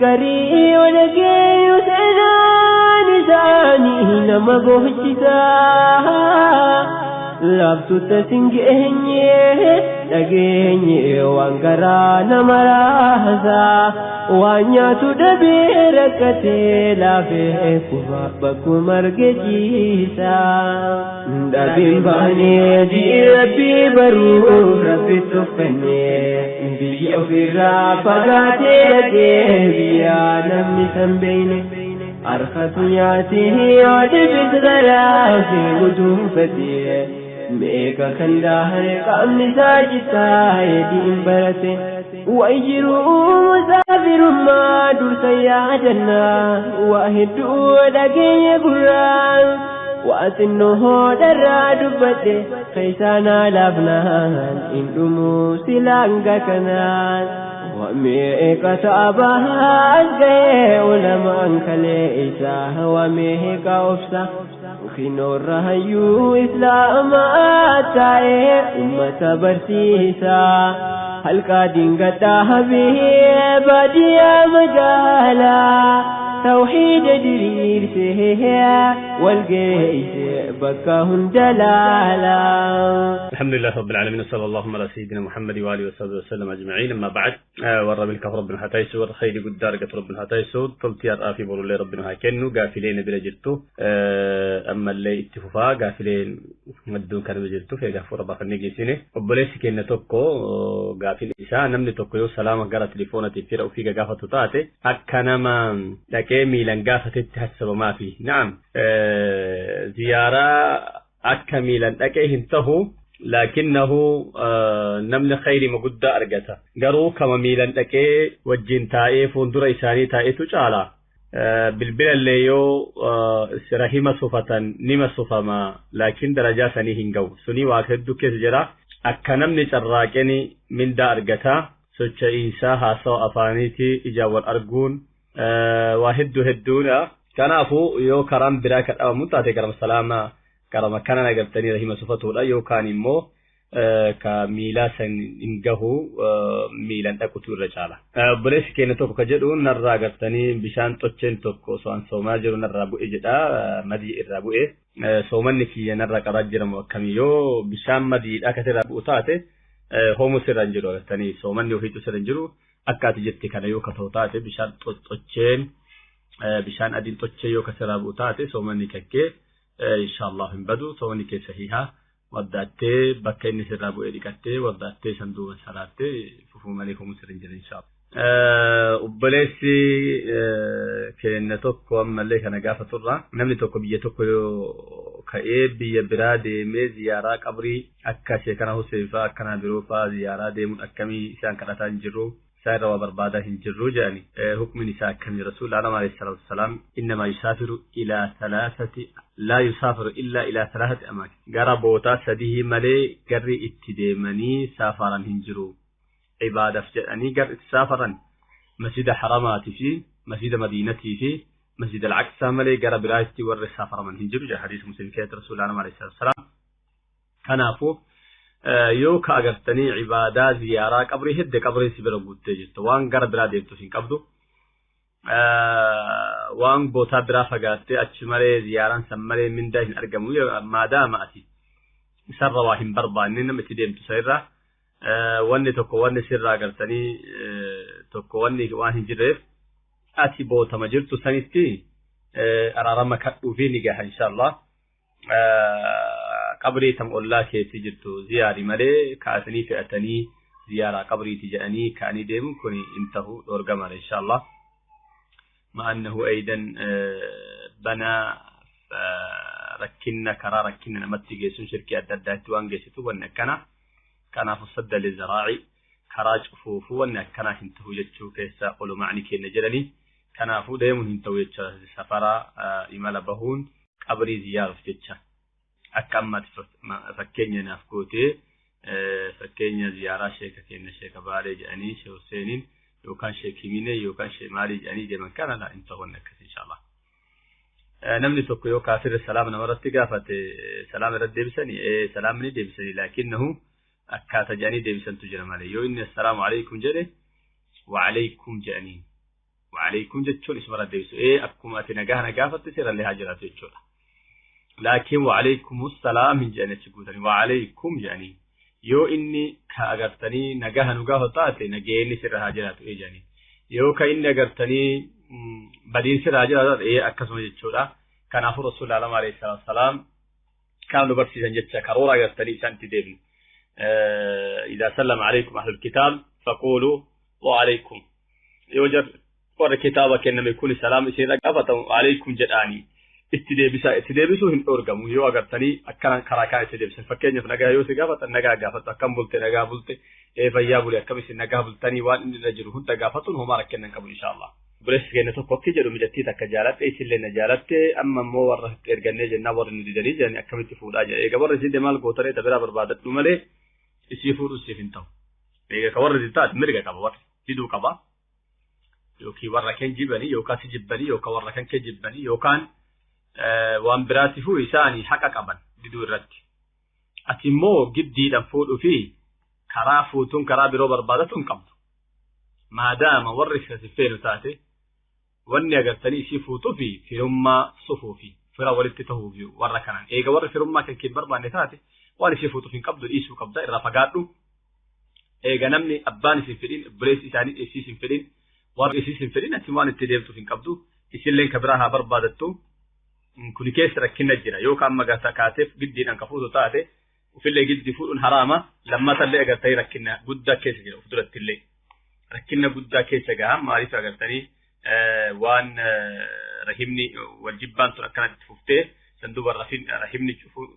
قري ولقي وسنان ثاني نما بوجتا لابسو تسنجيني لقيني Waan garaa nama raasaa waan nyaatu dhabee rakkatee laafee kufa bakkuma arge ciisaa. Dhabiin baanee diin rabbii baruuf rabbi tuffannee biyya ofirraa fagaatee dhaqee biyya namni san beeyne. Harkatu nyaatee yoo dhibis garaa fi guduunfatee. Meeqa kan daahare qaamni isaa citaa diin barate wayi jiruu musaafirummaa dursa yaadannaa waa hedduu dhageenya gurraa waa xinnoo hodharraa dubbadhe keessaanaa laafnaan hin dhumuu silaanga kanaan. Wameeqa ta'abaas ga'ee ulamaan kalee isaa wameeqa obsa. Kinoorra hayyuu islaamaa taa'ee ummata barsiisaa halqaa dingataa habee baadiyyaa magaalaa tawxiida diriirsee walgeessee bakka hunda laalaa. الحمد لله رب العالمين وصلى اللهم على سيدنا محمد وآله وصحبه وسلم أجمعين أما بعد ورب الكفر ربنا هتايسو والخير قدار قط ربنا هتايسو تلتي أرآفي بقول الله ربنا هكنو قافلين بلا جرتو أما اللي اتففا قافلين مدون كانوا بجرتو في قافو ربا خنيجي سنة وبليس كينا توكو قافل إساء نمني توكو يو سلامة قرأ تليفونة تفير أو فيك قافة تاتي أكنما لكي ميلان قافة تتحسب ما فيه نعم زيارة أكا ميلان أكي هنتهو لكنه نمل خير مقد أرجته قرو كما ميلان أكي وجين تائي فندر إساني تائي تجعلا بالبلا اللي يو رحمة صفة نما صفة ما لكن درجة سني هنجو سني واحد دكتور جرا أكنم نشراكني من دا أرجته سوتش إنسا هاسو أفانيتي إجاور أرجون واحد هدونا كان أفو يو كرام براك أو متاتي كرام سلامة كرام كان أنا قبتني رحمة صفته لا يو كان إمو كميلا سن إنجه ميلا تكتور رجالة بلش كين توك كجدون نرى قبتني بشان تشين توك سوان سوماجر نرى بو إجدا مدي الربو إيه سومن كي نرى كراجر مكميو بشان مدي أكثر ربو تاتي هم سرنجرو قبتني سومن يوفيتو سرنجرو أكاتي جتي كان يو كتوتاتي بشان تشين بشان أدين تشين يو كسر ربو تاتي سومن ككي إن شاء الله هم بدو سومن كي صحيحة ودعتي بكين سرابو إريكتي ودعتي صندوق سراتي ففو مالكم سرنجر إن شاء الله. وبلسي كأن توكو أما اللي كان قافة ترى نمني توكو بيا توكو كأب بيا برادي مي زيارة قبري أكا شيكنا حسيفا أكنا بروفا زيارة ديمون أكمي سان كراتان جرو سائر وبربادة هنجرو جاني حكم نساء كم رسول الله عليه الصلاة والسلام إنما يسافر إلى ثلاثة لا يسافر إلا إلى ثلاثة أماكن غربوتا سديه ملي قري اتديمني سافرا هنجرو عبادة فجأني قر سافرا مسجد حرماتي في مسجد مدينتي في مسجد العكسة ملي قرب رايتي ور سافر من هنجرو جاء حديث مسلم كيت رسول الله عليه الصلاة والسلام كنافو yoo ka agartanii cibaadaa ziyaaraa qabrii hidde qabrii si bira guuttee jirtu waan gara biraa deemtu hin qabdu waan bootaa biraa fagaattee achi malee ziyaaraan san malee mindaa hin argamu maadaama ati isarra waa hin barbaanne nama itti deemtu isa irraa wanni tokko wanni sirraa agartanii tokko wanni waan hin jirreef ati bootama jirtu sanitti araarama kadhuufii ni gaha inshallah. قبري تم الله كيتي جرتو زياري مالي كاسني فئتني زيارة قبري تجاني كاني ديمون كوني انتهوا دور قمر إن شاء الله مع أنه أيضا بنى ركنا كرا ركنا نمتي جيسون شركة أدادات وان جيستو ونكنا كان فصد للزراعي كراج فوفو ونكنا انتهوا جتشو كيسا قولوا معني كي نجلني كان فو ديمون انتهوا جتشو سفرة إمال بهون قبري زيارة جتشا akka ammaatti fakkeenya naaf gootee fakkeenya ziyaaraa sheeka kenna sheeka Baalee jedhanii Sheekh Huseeniin yookaan Sheek Himinee yookaan Sheek Maalii jedhanii deeman kana laa hin ta'uun akkas inshallah. Namni tokko yoo kaafirri salaama namarratti gaafate salaama irratti deebisanii salaamni deebisanii laakinnahu akkaata jedhanii deebisantu jira malee yoo inni assalaamu alaikum jedhe wa'alaikum jedhanii wa'alaikum jechuun isumarra deebisu akkuma ati nagaa na gaafatte seerallee haa jiraatu jechuudha. لكن وعليكم السلام من جانب شكوتني وعليكم يعني Yoo inni ka agartanii nagaha nu gaafa taate nageenyi sirra haa jiraatu jedhanii. Yoo ka inni agartanii badiin sirra haa jiraatu taate akkasuma jechuudha. Kanaafuu Rasuulli alayhi salaatu wassalaam kan nu barsiisan jecha karoora agartanii isaan itti deebinu. إذا سلم عليكم أهل الكتاب فقولوا وعليكم. يوجد warra kitaaba kenname kun salaam isin gaafatamu alaikum jedhaanii itti deebisaa itti deebisuu hin dhoorgamu yoo agartanii akkana karaa kaan itti deebisan. Fakkeenyaaf nagaa yoo si gaafatan nagaa gaafatu, akkam bulte nagaa bulte, fayyaa bule, akkam isin nagaa bultanii waan inni irra jiru hunda gaafatuun homaa rakkinna hin qabu inshaallah. Obboleessi keenya tokko akki jedhu mijattii takka jaalatte isillee na jaalatte amma immoo warra itti ergannee jennaan warri nu didanii jedhanii akkamitti fuudhaa jedha. Egaa warri isin maal gootaree ta biraa barbaadadhu malee isii fuudhu siif hin ta'u. Egaa ka warri taate mirga qaba warri diduu qaba. Yookiin warra keen jibbanii yookaan si jibbanii yookaan warra kan kee jibbanii yookaan waan biraatiifuu isaanii haqa qaban diduu irratti. Ati immoo giddiidhaan fuudhuu fi karaa fuutuun karaa biroo barbaadatu hin qabdu. Maadaama warri si feenu taate wanni agartanii isii fuutuu fi firummaa sufuu fi fira walitti tahuu fi warra kanaan. Eega warri firummaa kan kee barbaanne taate waan isii fuutuuf hin qabdu dhiisuu qabda irraa fagaadhu. Eega namni abbaan isin fedhin obboleessi isaanii isiis hin fedhin warri isiis hin fedhin ati waan itti deemtuuf hin qabdu isilleen ka biraa haa barbaadattu. Kuni keessa rakkinna jira yookaan amma kaateef giddiidhaan ka fuutu taate ufillee giddi fuudhuun haraama lammatallee agartanii rakkinna guddaa keessa jira of durattillee rakkinna guddaa keessa gaha maaliif agartanii waan rahimni wal jibbaan tun akkanatti fuftee sanduuba rahimni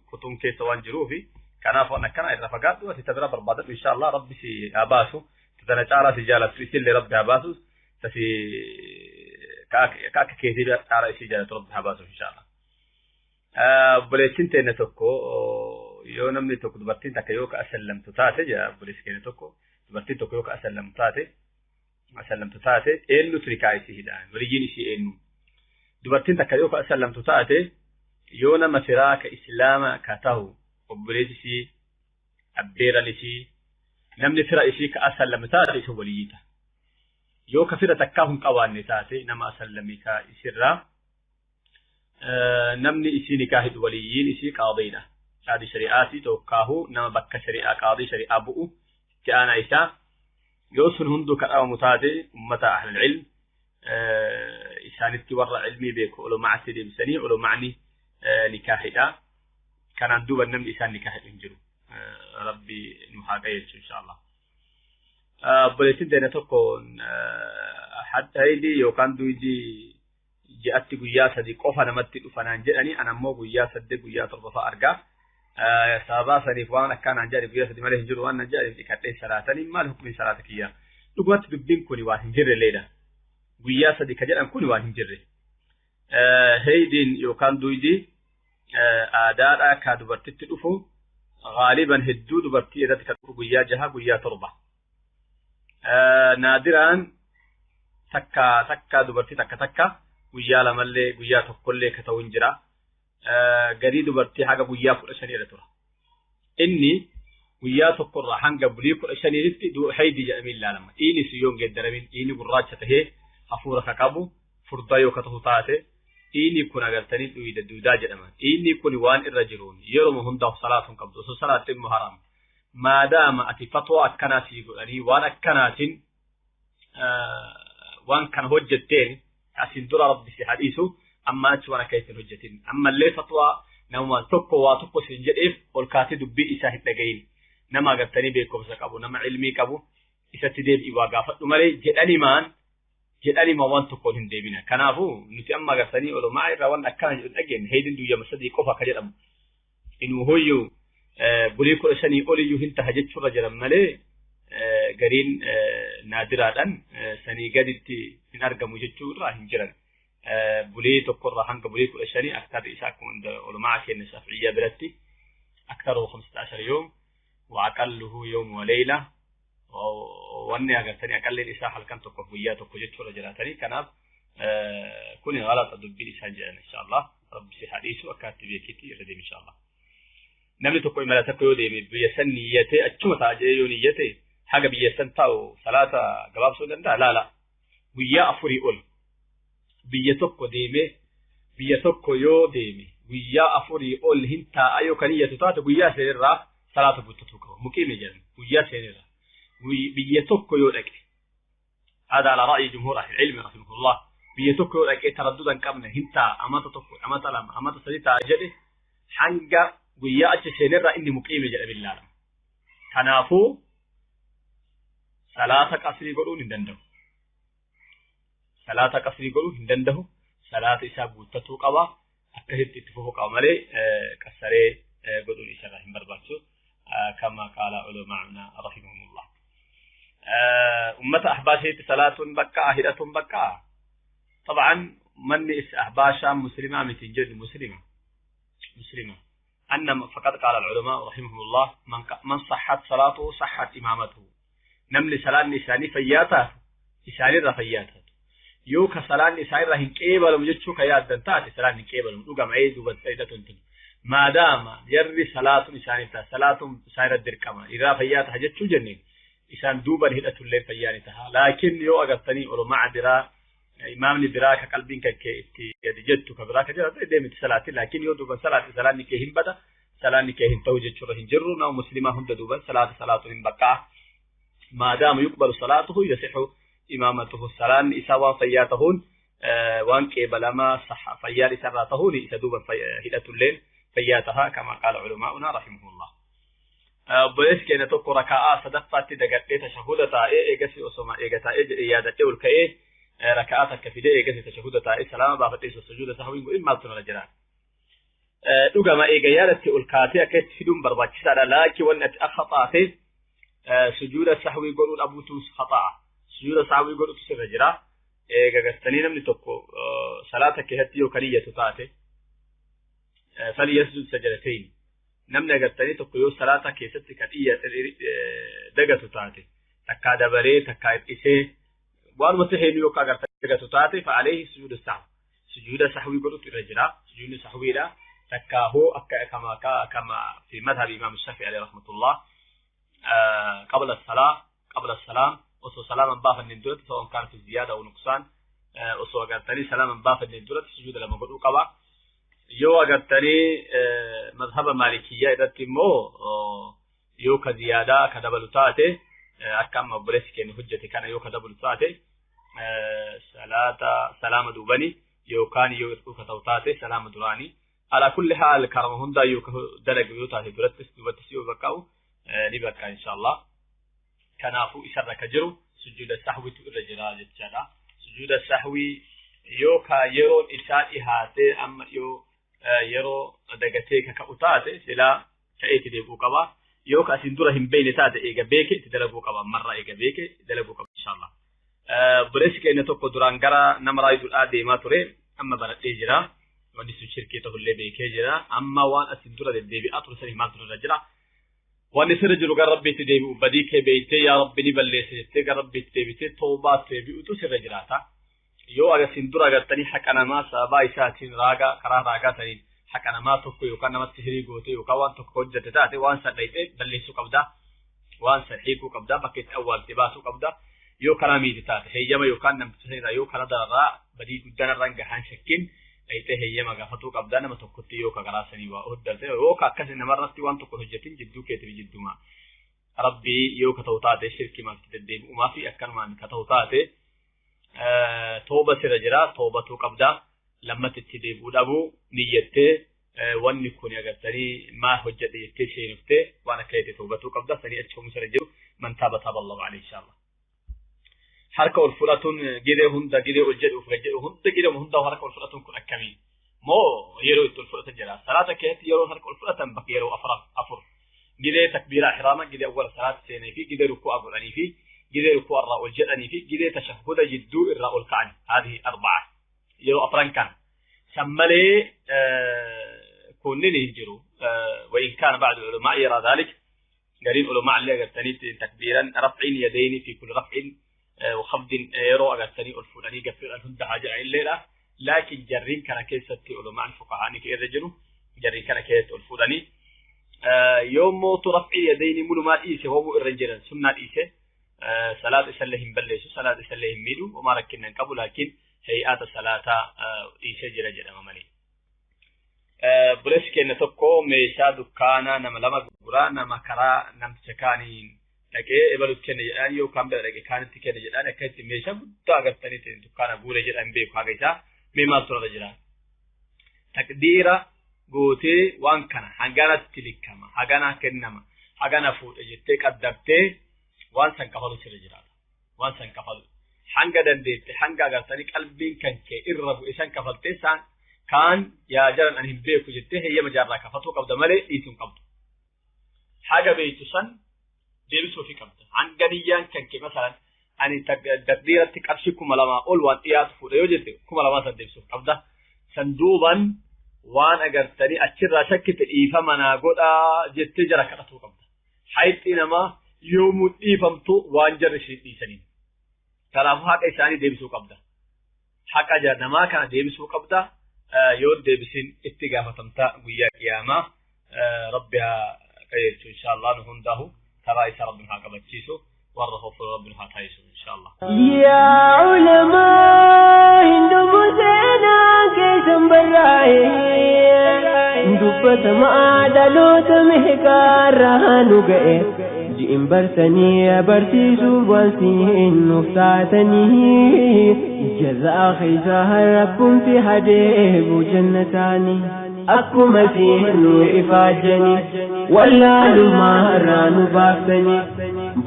kutuun keessa waan jiruufi kanaaf waan akkana irra fagaadhu ati ta bira barbaadadhu inshaallah rabbi si haa baasu tana caalaa si jaalattu isillee rabbi haa baasu tasi ka akka keetii caalaa isii jaalatu rabbi haa baasu inshaallah. Obboleettiin teenne tokko yoo namni tokko dubartiin takka yoo ka asallamtu taate jedha obboleessi keenya tokko dubartiin tokko yoo ka asallamtu taate eenyutu nikaa isii hidhaan waliyyiin isii eenyu. Dubartiin takka yoo ka asallamtu taate yoo nama firaa ka islaama ka tahu obboleessi isii abbeeran isii namni fira isii ka asallame taate isa waliyyii ta'a. Yoo ka fira takkaa hin qabaanne taate nama asallame ka isirraa namni isii nikaa hidhu waliyyiin isii qaadiidha. Qaadii shari'aati tokkaahu nama bakka shari'aa qaadii shari'aa bu'u itti aanaa isaa yoo sun hunduu ka dhabamu taate ummata ahlul ilm isaanitti warra ilmii beeku ulamaatti deebisanii ulama'ni nikaa hidha. Kanaan duuba namni isaan nikaa hidhu hin jiru. Rabbi nu haa qajeelchu inshaallah. Obboleettiin teenya tokko haydii yookaan duydii ji'atti guyyaa 3 qofa namatti dhufanaan jedhanii ana immoo guyyaa 8 guyyaa 7 fa'a argaa. Sababaa saniif waan akkanaan jedhani guyyaa 3 malee hin jiru waan nan jedhaniif dhiqadhee salaatanii maal hukumiin salaata kiyyaa. Dhugumatti dubbiin kun waan hin jirre leedha. Guyyaa 3 ka jedhan kun waan hin jirre. Haydiin yookaan duydii aadaadhaa ka dubartitti dhufu gaaliban hedduu dubartii irratti kan dhufu guyyaa 6 guyyaa 7. Naadiraan takka takka dubartii takka takka guyyaa 2 guyyaa 1 ka ta'u hin jira. Garii dubartii haga guyyaa 15 irra tura. Inni guyyaa 1 irraa hanga bulii 15tti haydii jedhamee ilaalama. Dhiigni sun yoo hin geeddaramin dhiigni gurraacha tahee hafuura ka qabu furdaa yoo ka ta'u taate dhiigni kun agartanii dhuyida duudaa jedhama. Dhiigni kun waan irra jiruun yeroo hundaaf salaatu hin qabdu. Osoo salaatte immoo haraama. Maadaama ati fatwaa akkanaa sii godhanii waan akkanaatiin waan kana hojjetteen asin dura rabbi si hadhiisu amma achi waan akka ittiin hojjetin. Ammallee fatwaa nama tokko waa tokko siin jedheef ol kaatee dubbii isaa hin dhagayin. Nama agartanii beekumsa qabu, nama ilmii qabu isatti deebi'i waa gaafadhu malee jedhanimaan waan tokkoon hin deebina. Kanaafuu nuti amma agartanii ulamaa irraa waan akkana jedhu dhageenye haydiin guyyaa 3 qofa akka jedhamu. Inuu hoyyuu bulii 15 oliyyuu hin taha jechuurra jiran malee gariin naadiraadhaan sanii gaditti hin argamu jechuurraa hin jiran. Bulii 1 hanga bulii 15 aktarri isaa akkuma ulamaa keenya Shaafi'iyyaa biratti aktaruhu 15 yoom wa aqalluhu yawm wa layla wanni agartanii aqalleen isaa halkan tokko guyyaa tokko jechuurra jiraatanii kanaaf kuni ghalata dubbiin isaan jedhan inshaallah rabbi si hadhiisu akkaatti beekitti irra deemi inshaallah. Namni tokko imala tokko yoo deeme biyya san niyyatee achuma ta'a jedhee yoo niyyate haga biyya san taa'u salaata gabaabsuu danda'a laala guyyaa 4 ol biyya tokko deeme biyya tokko yoo deeme guyyaa 4 ol hin taa'a yoo kan niyyatu taate guyyaa sanirraa Salaata guuttatuu qaba. Muqiima jedhama. Guyyaa seenirra. Biyya tokko yoo dhaqe. هذا على رأي جمهور أهل العلم رحمه الله. Biyya tokko yoo dhaqee taradduda hin qabne hin ta'a amata tokko amata lama amata sadi ta'a jedhe hanga guyyaa achi seenirra inni muqiime jedhame ilaalama. Kanaafuu salaata qasrii godhuun hin danda'u. Salaata qasrii godhuu hin danda'u. Salaata isaa guuttatuu qaba. Akkasitti itti fufuu qaba malee qassaree godhuun isarraa hin barbaachisu. Kama qaala ulamaa'una rahimahumullah. Ummata ahbaashiitti salaatuun bakka'a hidhatuun bakka'a. طبعا من أحباشا مسلمة متنجد مسلمة مسلمة أن فقد قال العلماء رحمهم الله من صحت صلاته صحت إمامته نمل صلاة نساني فياته إساني رفياته يوك صلاة نساني رهن كيبل مجدشو كياد دنتات صلاة كيبل مدوغا معيد وبسيدة ما دام يري صلاة نساني صلاة سائر الدركمة إذا فياته جدشو جنين إسان دوبا هدأة الليل فيانتها لكن يو أغتني علماء برا imaamni biraa ka qalbiin kan kee itti gadi jettu ka biraa ka jiraatu deemti salaati laakiin yoo duuban salaati salaanni kee hin bada salaanni kee hin ta'u jechuudha hin jirru nama muslimaa hunda duuban salaata salaatuun hin baqqa'a maadaama yuqbalu salaatuhu yasixu imaamatuhu salaanni isaa waan fayyaa tahuun waan qeebalamaa fayyaan isarraa tahuun isa duuban hidhatulleen fayyaa taha kama qaala culamaa'unaa rahimahullah. Obboleessi keenya tokko raka'aa sadaffaatti dagadhee tashahuda taa'ee eegasi osoma eega taa'ee jedhee yaadadhee ol ka'ee ركعات كفيدة إيجاز تشهد تاعي سلام بافتي سجود سهوين قول ما تنا جرا دوغا ما إيجا الكاتي أكيد فيدون برباچ سارا لكن وان أخطأ سجود سهوي قول أبو توس خطأ سجود سهوي قول تسر جرا إيجا قستنين من توكو صلاة كهتي وكنية تاتي فليسجد سجدتين نمنا قستني توكو يو صلاة كيست كنية دقة تاتي تكاد بري تكاد إسي وان متهين يوكا غرتغتو تاتي فعليه سجود السهو سجود سهوي قلت الرجلا سجود سهوي لا تكاهو كما كما في مذهب امام الشافعي عليه رحمه الله قبل الصلاه قبل السلام وصو سلاما باف الندرة سواء كان في زياده او نقصان وصو غرتني سلاما باف الندرة سجود لما قلت قبا يو غرتني مذهب مالكيه اذا تمو يو كزياده كدبل تاتي akkam obboleessi keenya hojjete kana yoo ka dabalu taate salaata salaama duubani yookaan yoo hir'uu ka ta'u taate salaama duraani ala kulli haal karama hundaa yoo ka dalagu yoo taate durattis dubattis yoo baqqa'u ni bakka insha Allah. Kanaafuu isarra ka jiru sujuuda sahwitu irra jira jechaadha. Sujuuda sahwii yoo ka yeroon isaa dhihaatee amma yoo yeroo dagatee ka ka'u taate silaa ka'eeti deebi'uu qaba. Yoo ka asin dura hin beekne taate eega beeke itti dalaguu qaba marra eega beeke dalaguu qaba inshallah. Obboleessi keenya tokko duraan gara nama raayiduudhaa deemaa ture amma baradhee jira. Wanni sun shirkii ta'ullee beekee jira. Amma waan asin dura deddeebi'aa ture sanii maaltu irra jira? Wanni sirra jiru gara Rabbiitti deebi'u badii kee beektee yaa Rabbi ni balleessa jettee gara Rabbiitti deebitee toobaatti deebi'utu sirra jiraata. Yoo asin dura agartanii haqa namaa sababaa isaatiin raagaa karaa raagaa saniin haqa namaa tokko yookaan namatti hirii goote yookaan waan tokko hojjete taate waan san dhayxee balleessuu qabda. Waan san hiikuu qabda. Bakka itti awwaalte baasuu qabda. Yoo karaa miiti taate heeyyama yookaan namticha sanirraa yoo karaa dararraa badii guddaan irraan gahaan shakkiin dhayxee heeyyama gaafatuu qabda. Nama tokkotti yoo ka karaa sanii waa hojjete yoo ka akkas namarratti waan tokko hojjetin jidduu keetiif jidduma. Rabbii yoo ka ta'u taate shirkii maaf deddeebi'umaa fi akkanumaan ka ta'u taate tooba sirra jira toobatuu qabda. Lammatti itti deebi'uu dhabuu niyyattee wanni kun agartanii maa hojjedhe jettee seenuftee waan akka jettee toobatuu qabda sanii achi homu sirra jiru man taaba taaba Allahu alayhi inshallah. Harka ol fudhatuun gidee hunda gidee ol jedhuuf gad jedhu hunda gidee hunda harka ol fudhatuun kun akkamii moo yeroo itti ol fudhatan jira salaata keessatti yeroo harka ol fudhatan bakka yeroo afur gidee takbiiraa ihraama gidee awwala salaata seenee fi gidee rukuu'a godhanii fi gidee rukuu'a irraa ol jedhanii fi gidee tashahhuda jidduu irraa ol ka'an haadhihi arba'a yeroo afran kana sammalee kunniin hin jiru وإن كان بعض العلماء يرى ذلك قالين علماء اللي أغرتني تكبيرا رفع يدين في كل رفع وخفض يرو أغرتني الفلاني قفل الهند حاجة الليلة لكن جرين كان كيستي علماء الفقهاء كي الرجل جرين كان كيست الفلاني يوم موت رفع يدين ملو ما إيسه هو الرجل سنة إيسه صلاة إسلهم بلسو صلاة إسلهم ميلو وما ركنا قبل لكن هيئات الصلاة إيسه جرى جرى ممالي. Buleessi keenya tokko meeshaa dukkaanaa nama lama gurguraa nama karaa namticha kaaniin dhaqee ebalutti kenna jedhaan yookaan bira dhaqee kaanitti kenna jedhaan akka itti meeshaa guddaa agartanii dukkaana guure jedhan beeku haga isaa mee maaltu irra jira. Taqdiira gootee waan kana hanganatti likkama hagana kennama hagana fuudha jettee qaddabtee waan san kafalu sirra jiraata. Waan san kafalu hanga dandeette hanga agartanii qalbiin kan kee irra bu'e san kafaltee san kaan yaa jaran ani hin beeku jettee heeyyama jaarraa kafatuu qabda malee dhiisuu hin qabdu. Haga beektu san deebisuufii qabda. Hanga niyyaan kan kee masalan ani taqdiiratti qarshii 2000 ol waan dhiyaatu fuudha yoo jette 2000 san deebisuuf qabda. San duuban waan agartanii achirraa shakkite dhiifama naa godhaa jettee jara kadhatuu qabda. Hayxii namaa yoomuu dhiifamtu waan jarri ishee dhiisaniin. Kanaafuu haqa isaanii deebisuu qabda. Haqa namaa kana deebisuu qabda. Yoo deebisin itti gaafatamta guyyaa qiyaamaa rabbi haa qajeelchu inshaallah nu hundaahu karaa isaa rabbi haa qabachiisu warra hofuu rabbi haa taasisu inshaallah. Yaa ulamaa hindumu seenaa keessan barraa'e dubbatamaa dhaloota meeqaarraa nu ga'e ji'in barsanii barsiisuuf waan siin nuuf taatanii jazaa keessaa rabbumti hadeebu jannataanii akkuma siin nu ifaajanii wallaalumaa irraa nu baaftanii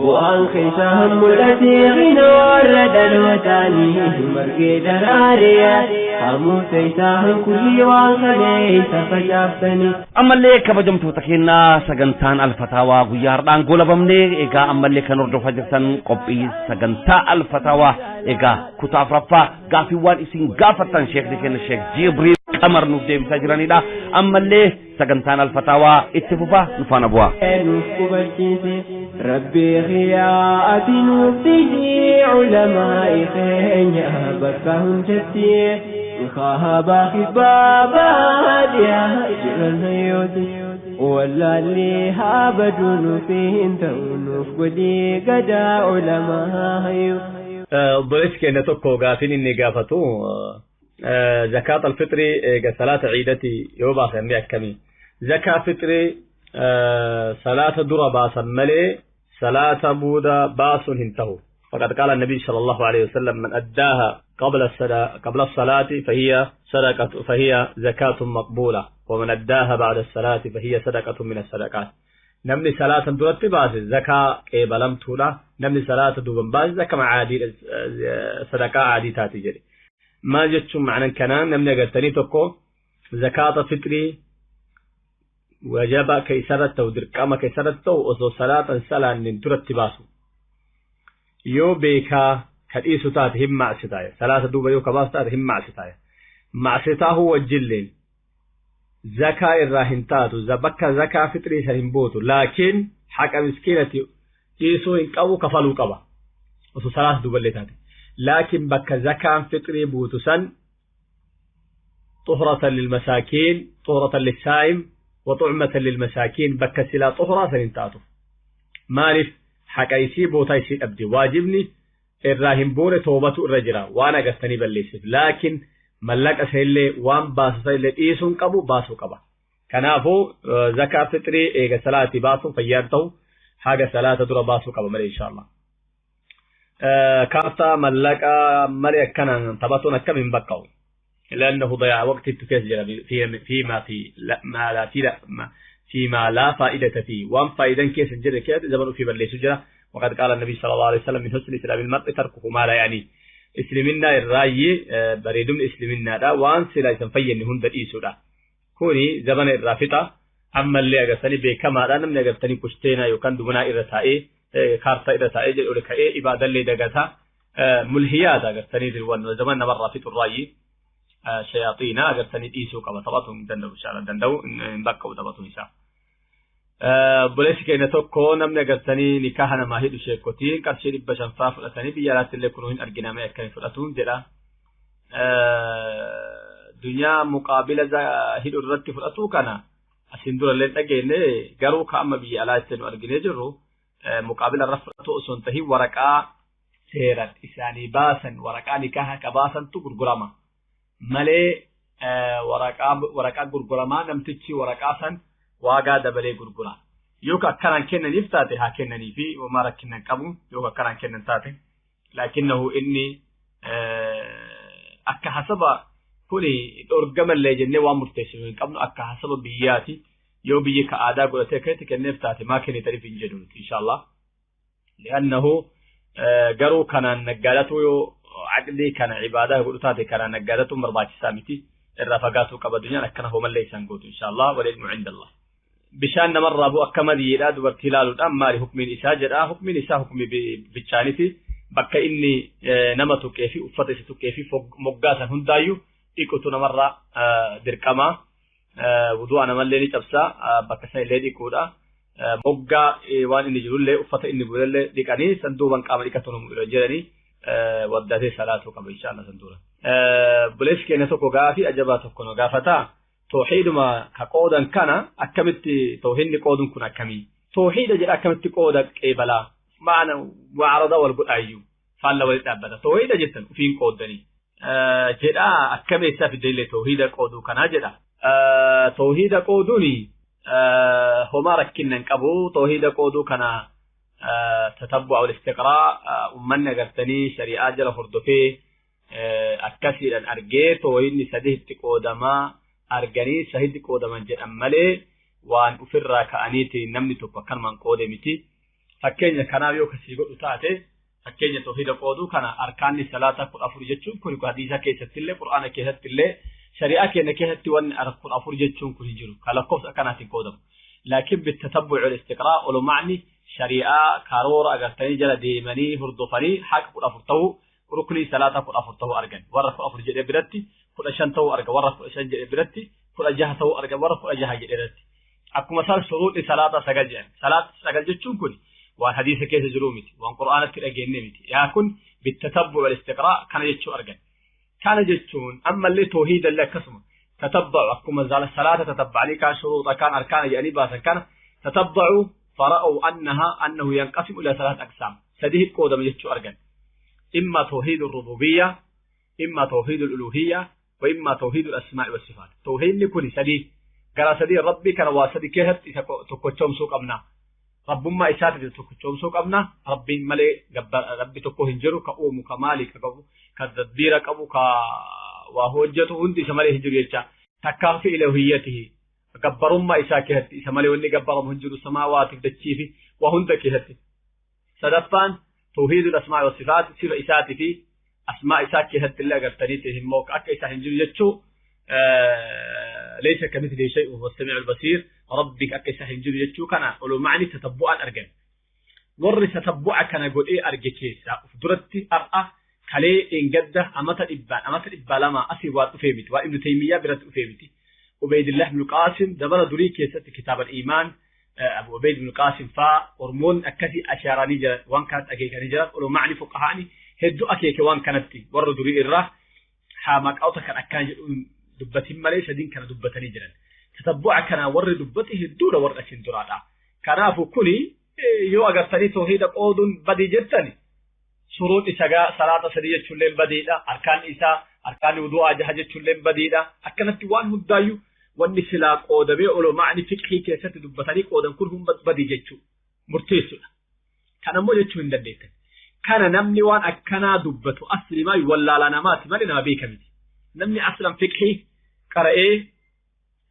bu'aan keessaa mul'atee ginoo warra dhalootaanii margee daraaree hamuuta isaa kulli waan kaleessa facaaftanii. Ammallee kabajamtoota keenyaa sagantaan Alfataawaa guyyaa har'aan goolabamnee egaa ammallee kan hordofaa jirtan qophii sagantaa Alfataawaa egaa kutaa afuraffaa gaaffiiwwan isin gaafattan sheekni keenya Sheek Jibriil Qamar nuuf deebisaa jiranidha. Ammallee sagantaan Alfataawaa itti fufa nu faana bu'aa. Nuuf hubachiise rabbi xiyaa'ati nuuf tijii ulamaa'i keenya bakka hundatti خابا خبابا يا جرن ولا اللي هابدون فين تونف قدي قدا علماء. Obboleessi keenya tokko gaafiin inni gaafatu zakaat alfitrii eega salaata ciidati yoo baasan ni akkamii? Zakaa fitrii salaata dura baasan malee salaata booda baasuun hin ta'u. فقد قال النبي صلى الله عليه وسلم من أداها قبل الصلاة فهي صدقة فهي زكاة مقبولة ومن أداها بعد الصلاة فهي صدقة من الصدقات. نمني صلاة درت باس زكاة قبلم تولا نمني صلاة دوبن باس زكاة عادي صدقة عادي تاتي ما جتش معنى كنان نمني قلتني تكو زكاة فطري وجب كيسرت ودركما كيسرت وصو صلاة صلاة درت باسو yoo beekaa ka dhiisu taate hin macsitaaya salaata duuba yoo ka baasu taate hin macsitaaya macsitaahu wajjilleen zakaa irraa hin taatu bakka zakaa fixrii san hin bootu laakiin haqa miskiinati dhiisuu hin qabu kafaluu qaba osoo salaata duuballee taate laakiin bakka zakaan fixrii buutu san طهرة للمساكين طهرة للسائم وطعمة للمساكين bakka silaa طهرة san hin taatu maaliif haqa isii bootaa isii dhabdi waajibni irraa hin boone toobatu irra jira waan agartanii balleessif laakiin mallaqa isa illee waan baasusa illee dhiisuun qabu baasuu qaba. Kanaafuu zakaa fixrii eega salaatii baasuun fayyaan ta'u haga salaata dura baasuu qaba malee inshaallah. Kaartaa mallaqa malee akkanaan taphatuun akkam hin baqqa'u. لأنه ضيع وقت التكسر فيما في ما لا في فيما لا فائدة فيه وان فائدة كيس الجر كيس زمن في بلي سجرة. وقد قال النبي صلى الله عليه وسلم من حسن إسلام المرء تركه ما لا يعني إسلامنا الرأي بريدم إسلامنا دا وان سلا يسنفين هند الإيسو دا كوني زمن الرافطة أما اللي أغسني بكما دا نمني أغسني كشتينا يوكان دمنا إرتائي كارتا إرتائي جل أولكائي إبادة اللي دقتها ملهيات أغسني ذلوان زمن نمر رافط الرأي شياطين أغسني إيسو كما طبطهم دندو إن شاء الله دندو إن بكوا طبطهم إن شاء الله. Obboleessi keenya tokko namni agartanii nikaaha namaa hidhu sheekotiin qarshii 500 fudhatanii biyya alaatti illee kunuu hin arginame akkami fudhatuun jedha. Dunyaa muqaabila hidhu irratti fudhatuu kana asiin dura illee dhageenye garuu ka amma biyya alaatti nu arginee jirru muqaabila irra fudhatu osoo hin tahin waraqaa seeran isaanii baasan waraqaa nikaaha ka baasantu gurgurama malee Waraqaa gurguramaa namtichi waraqaa san waagaa dabalee gurgura. Yoo akkanaan kennaniif taate haa kennanii fi homaa rakkinnan qabu yoo akkanaan kennan taate. Lakinnahu inni akka hasaba kuni dhorgamallee jennee waan murteessinu hin qabnu akka hasaba biyyaati. Yoo biyyi ka aadaa godhatee akkasitti kenneef taate maa kennitaniif hin jedhu nuti inshallah. Li'annahu garuu kanaan naggaadatu yoo aqlii kana ibaadaa godhu taate kanaan naggaadatu barbaachisaa miti. Irraa fagaatuu qaba addunyaan akkana homallee isaan gootu inshallah wal ilmu inda Allah. Bishaan namarraa bu'u akka madiidha dubartii ilaaluudhaan maali hukmiin isaa jedha. Hukmiin isaa hukmi bichaaniti. Bakka inni nama tuqee fi uffata isa tuqee fi moggaasan hundaayyuu dhiqutu namarraa dirqama. Wudu'a namallee ni cabsa bakka san illee dhiquudha. Moggaa waan inni jirullee uffata inni bulellee dhiqanii sanduuban qaama dhiqatu nu jedhanii waddatee salaatuu qaba inshallah sanduura. Buleessi keenya tokko gaafii ajabaa tokko nu gaafata. Tawhiiduma ka qoodan kana akkamitti tawhiidni qooduun kun akkamii? Tawhiida jedha akkamitti qooda qeebalaa? Maana mu'aarada wal godhaayyuu faalla walitti dhaabbata. Tawhiida jettan ufiin qooddanii. Jedha akkam eessaa fiddeellee tawhiida qooduu kanaa jedha. Tawhiida qooduuni homaa rakkinnan qabu. Tawhiida qooduu kana tatabbu'a wal istiqraa ummanni agartanii shari'aa jala hordofee akkasiidhaan argee tawhiidni sadiitti qoodamaa arganii sadiitti qoodaman jedhan malee waan ofirraa ka'aniiti namni tokko akkanumaan qoode miti. Fakkeenya kanaaf yoo kasii godhu taate fakkeenya tawhiida qooduu kana arkaanni salaata 14 jechuun kun hadiisa keessattillee qur'aana keessattillee shari'aa keenya keessatti wanni 14 jechuun kun hin jiru. Ka lakkoofsa akkanaatiin qoodamu. Laakiin bittatabbu'i wal istiqraa oluma'ni shari'aa karoora agartanii jala deemanii hordofanii haqa 14 ta'uu ruknii salaata 14 ta'uu argan. Warra 14 jedhee biratti 15 ta'uu argan. Warra 15 jedhee biratti 16 ta'uu argan. Warra 16 jedhee biratti. Akkuma isaan shuruuxi salaata 9 jedhan. Salaata 9 jechuun kun waan hadiisa keessa jiruu miti. Waan qur'aanatti dhageenye miti. Yaa kun bittatabbu'i wal istiqraa kana jechuu argan. Kana jechuun ammallee tawhiidallee akkasuma tatabba'u akkuma salaata tatabba'anii kaan shuruuxa kaan arkaana jedhanii baasan kana tatabba'u fara'u annaha annahu yanqasimu ila salaat aqsaam sadihi qoodama jechuu argan. Imma tawhiidu rububiyya, imma tawhiidu uluhiyya, wa imma tawhiidu asmaa'i wasifaat. Tawhiidni kun sadii gara sadii rabbii kana waa sadii keessatti isa tokkochoomsuu qabna. Rabbummaa isaatiif tokkochoomsuu qabna. Rabbiin malee rabbi tokko hin jiru ka uumu ka maali ka qabu ka tadbiira qabu ka waa hojjetu hundi isa malee hin jiru jecha. Takkaa fi ilaahiyyatihi gabbarummaa isaa keessatti isa malee wanni gabbaramu hin jiru samaawaatiif dachii fi waa hunda keessatti. Sadaffaan tawhiidul asmaa'i wasifaat sifa isaatii fi asmaa isaa keessatti illee agartanii immoo akka isaa hin jiru jechuu. ليس كمثله شيء وهو السميع البصير. ربك أكيسا هنجر يجو كان ولو معني تتبعا أرجن ور تتبع كان يقول إيه أرجع كيسا فدرتي أرأى كلي إن جده أمت الإبان أمت الإبان لما أسي وات أفهمت وابن تيمية برت أفهمت عبيد الله بن القاسم دبر دري كيسة كتاب الإيمان أبو عبيد بن القاسم فا ورمون أكسي أشاراني جرا وان كانت أكيكاني جرا ولو معني فقهاني هدو أكيك وان كانت ور دري الره حامك أو تكن أكان dubbatin malee sadiin kana dubbatanii jiran. Tatabbu'a kana warri dubbate hedduudha warra asin duraadha. Kanaafu kuni yoo agartanii tawhiida qooduun badii jettani shuruuxi salaata sadii jechuullee badiidha. Arkaan isaa arkaan wudu'aa jaha jechuullee badiidha. Akkanatti waan hundaayyuu wanni silaa qoodamee ulamaa'ni fiqhii keessatti dubbatanii qoodan kun hunda badii jechuu murteessuudha. Kanammoo jechuu hin dandeettan. Kana namni waan akkanaa dubbatu aslimaa wallaalaa namaati malee nama beeka miti. Namni aslan fiqhii qara'ee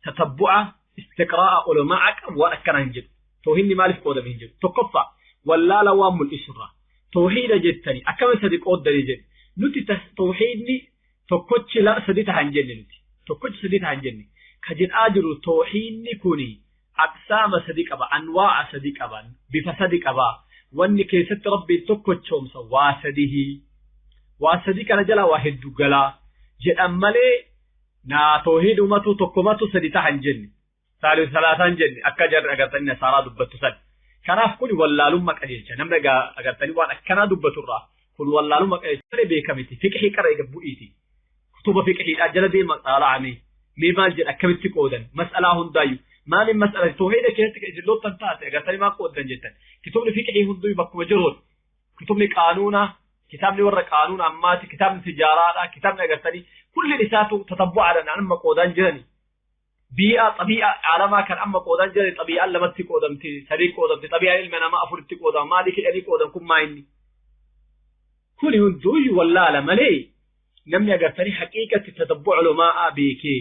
tatabbu'a istiqraa'a ulamaa qabu waan akkanaa hin jedhu. Tawhiidni maaliif qoodame hin jedhu. Tokkoffaa wallaala waan mul'isurraa. Tawhiida jettanii akkamitti sadi qooddanii jedhu. Nuti tawhiidni tokkochi sadi ta'a hin jenne nuti. Tokkochi sadi ta'a hin jenne. Ka jedhaa jiru tawhiidni kuni aqsaama sadi qaba, anwaa'a sadi qaba, bifa sadi qaba. Wanni keessatti rabbiin tokkochoomsa waa sadihi. Waa sadi kana jalaa waa hedduu galaa. Jedhan malee naa tawhiidumatu tokkomatu sadi ta'a hin jenne. Saalif salaasaa hin jenne akka jarri agartanii nasaaraa dubbattu san. Kanaaf kun wallaalummaa qajeelcha. Namni agartanii waan akkanaa dubbaturraa kun wallaalummaa qajeelcha malee beekamiti. Fiqhii qara eega bu'iiti. Kutuba fiqhiidhaa jala deema xaala'ame. Mee maal jedha akkamitti qoodan? Mas'alaa hundaayyuu. Maaliin mas'ala tawhiida keessatti kan isin loltan taate agartanii maal qooddan jettan. Kitubni fiqhii hunduu bakkuma jiruun. Kitubni qaanuunaa, kitaabni warra qaanuuna ammaati, kitaabni tijaaraadha, kitaabni agartanii Kulli isaatu tatabbu'aadhaan amma qoodaan jirani. Bii'a xabii'a caalamaa kan amma qoodaan jirani xabii'aan lamatti qoodamti, sadii qoodamti, xabii'aan ilma namaa afuritti qoodama, maalii jedhanii qoodan kun maa inni? Kuni hunduuyyuu wallaala malee namni agartanii haqiiqatti tatabbu'a ulamaa beekee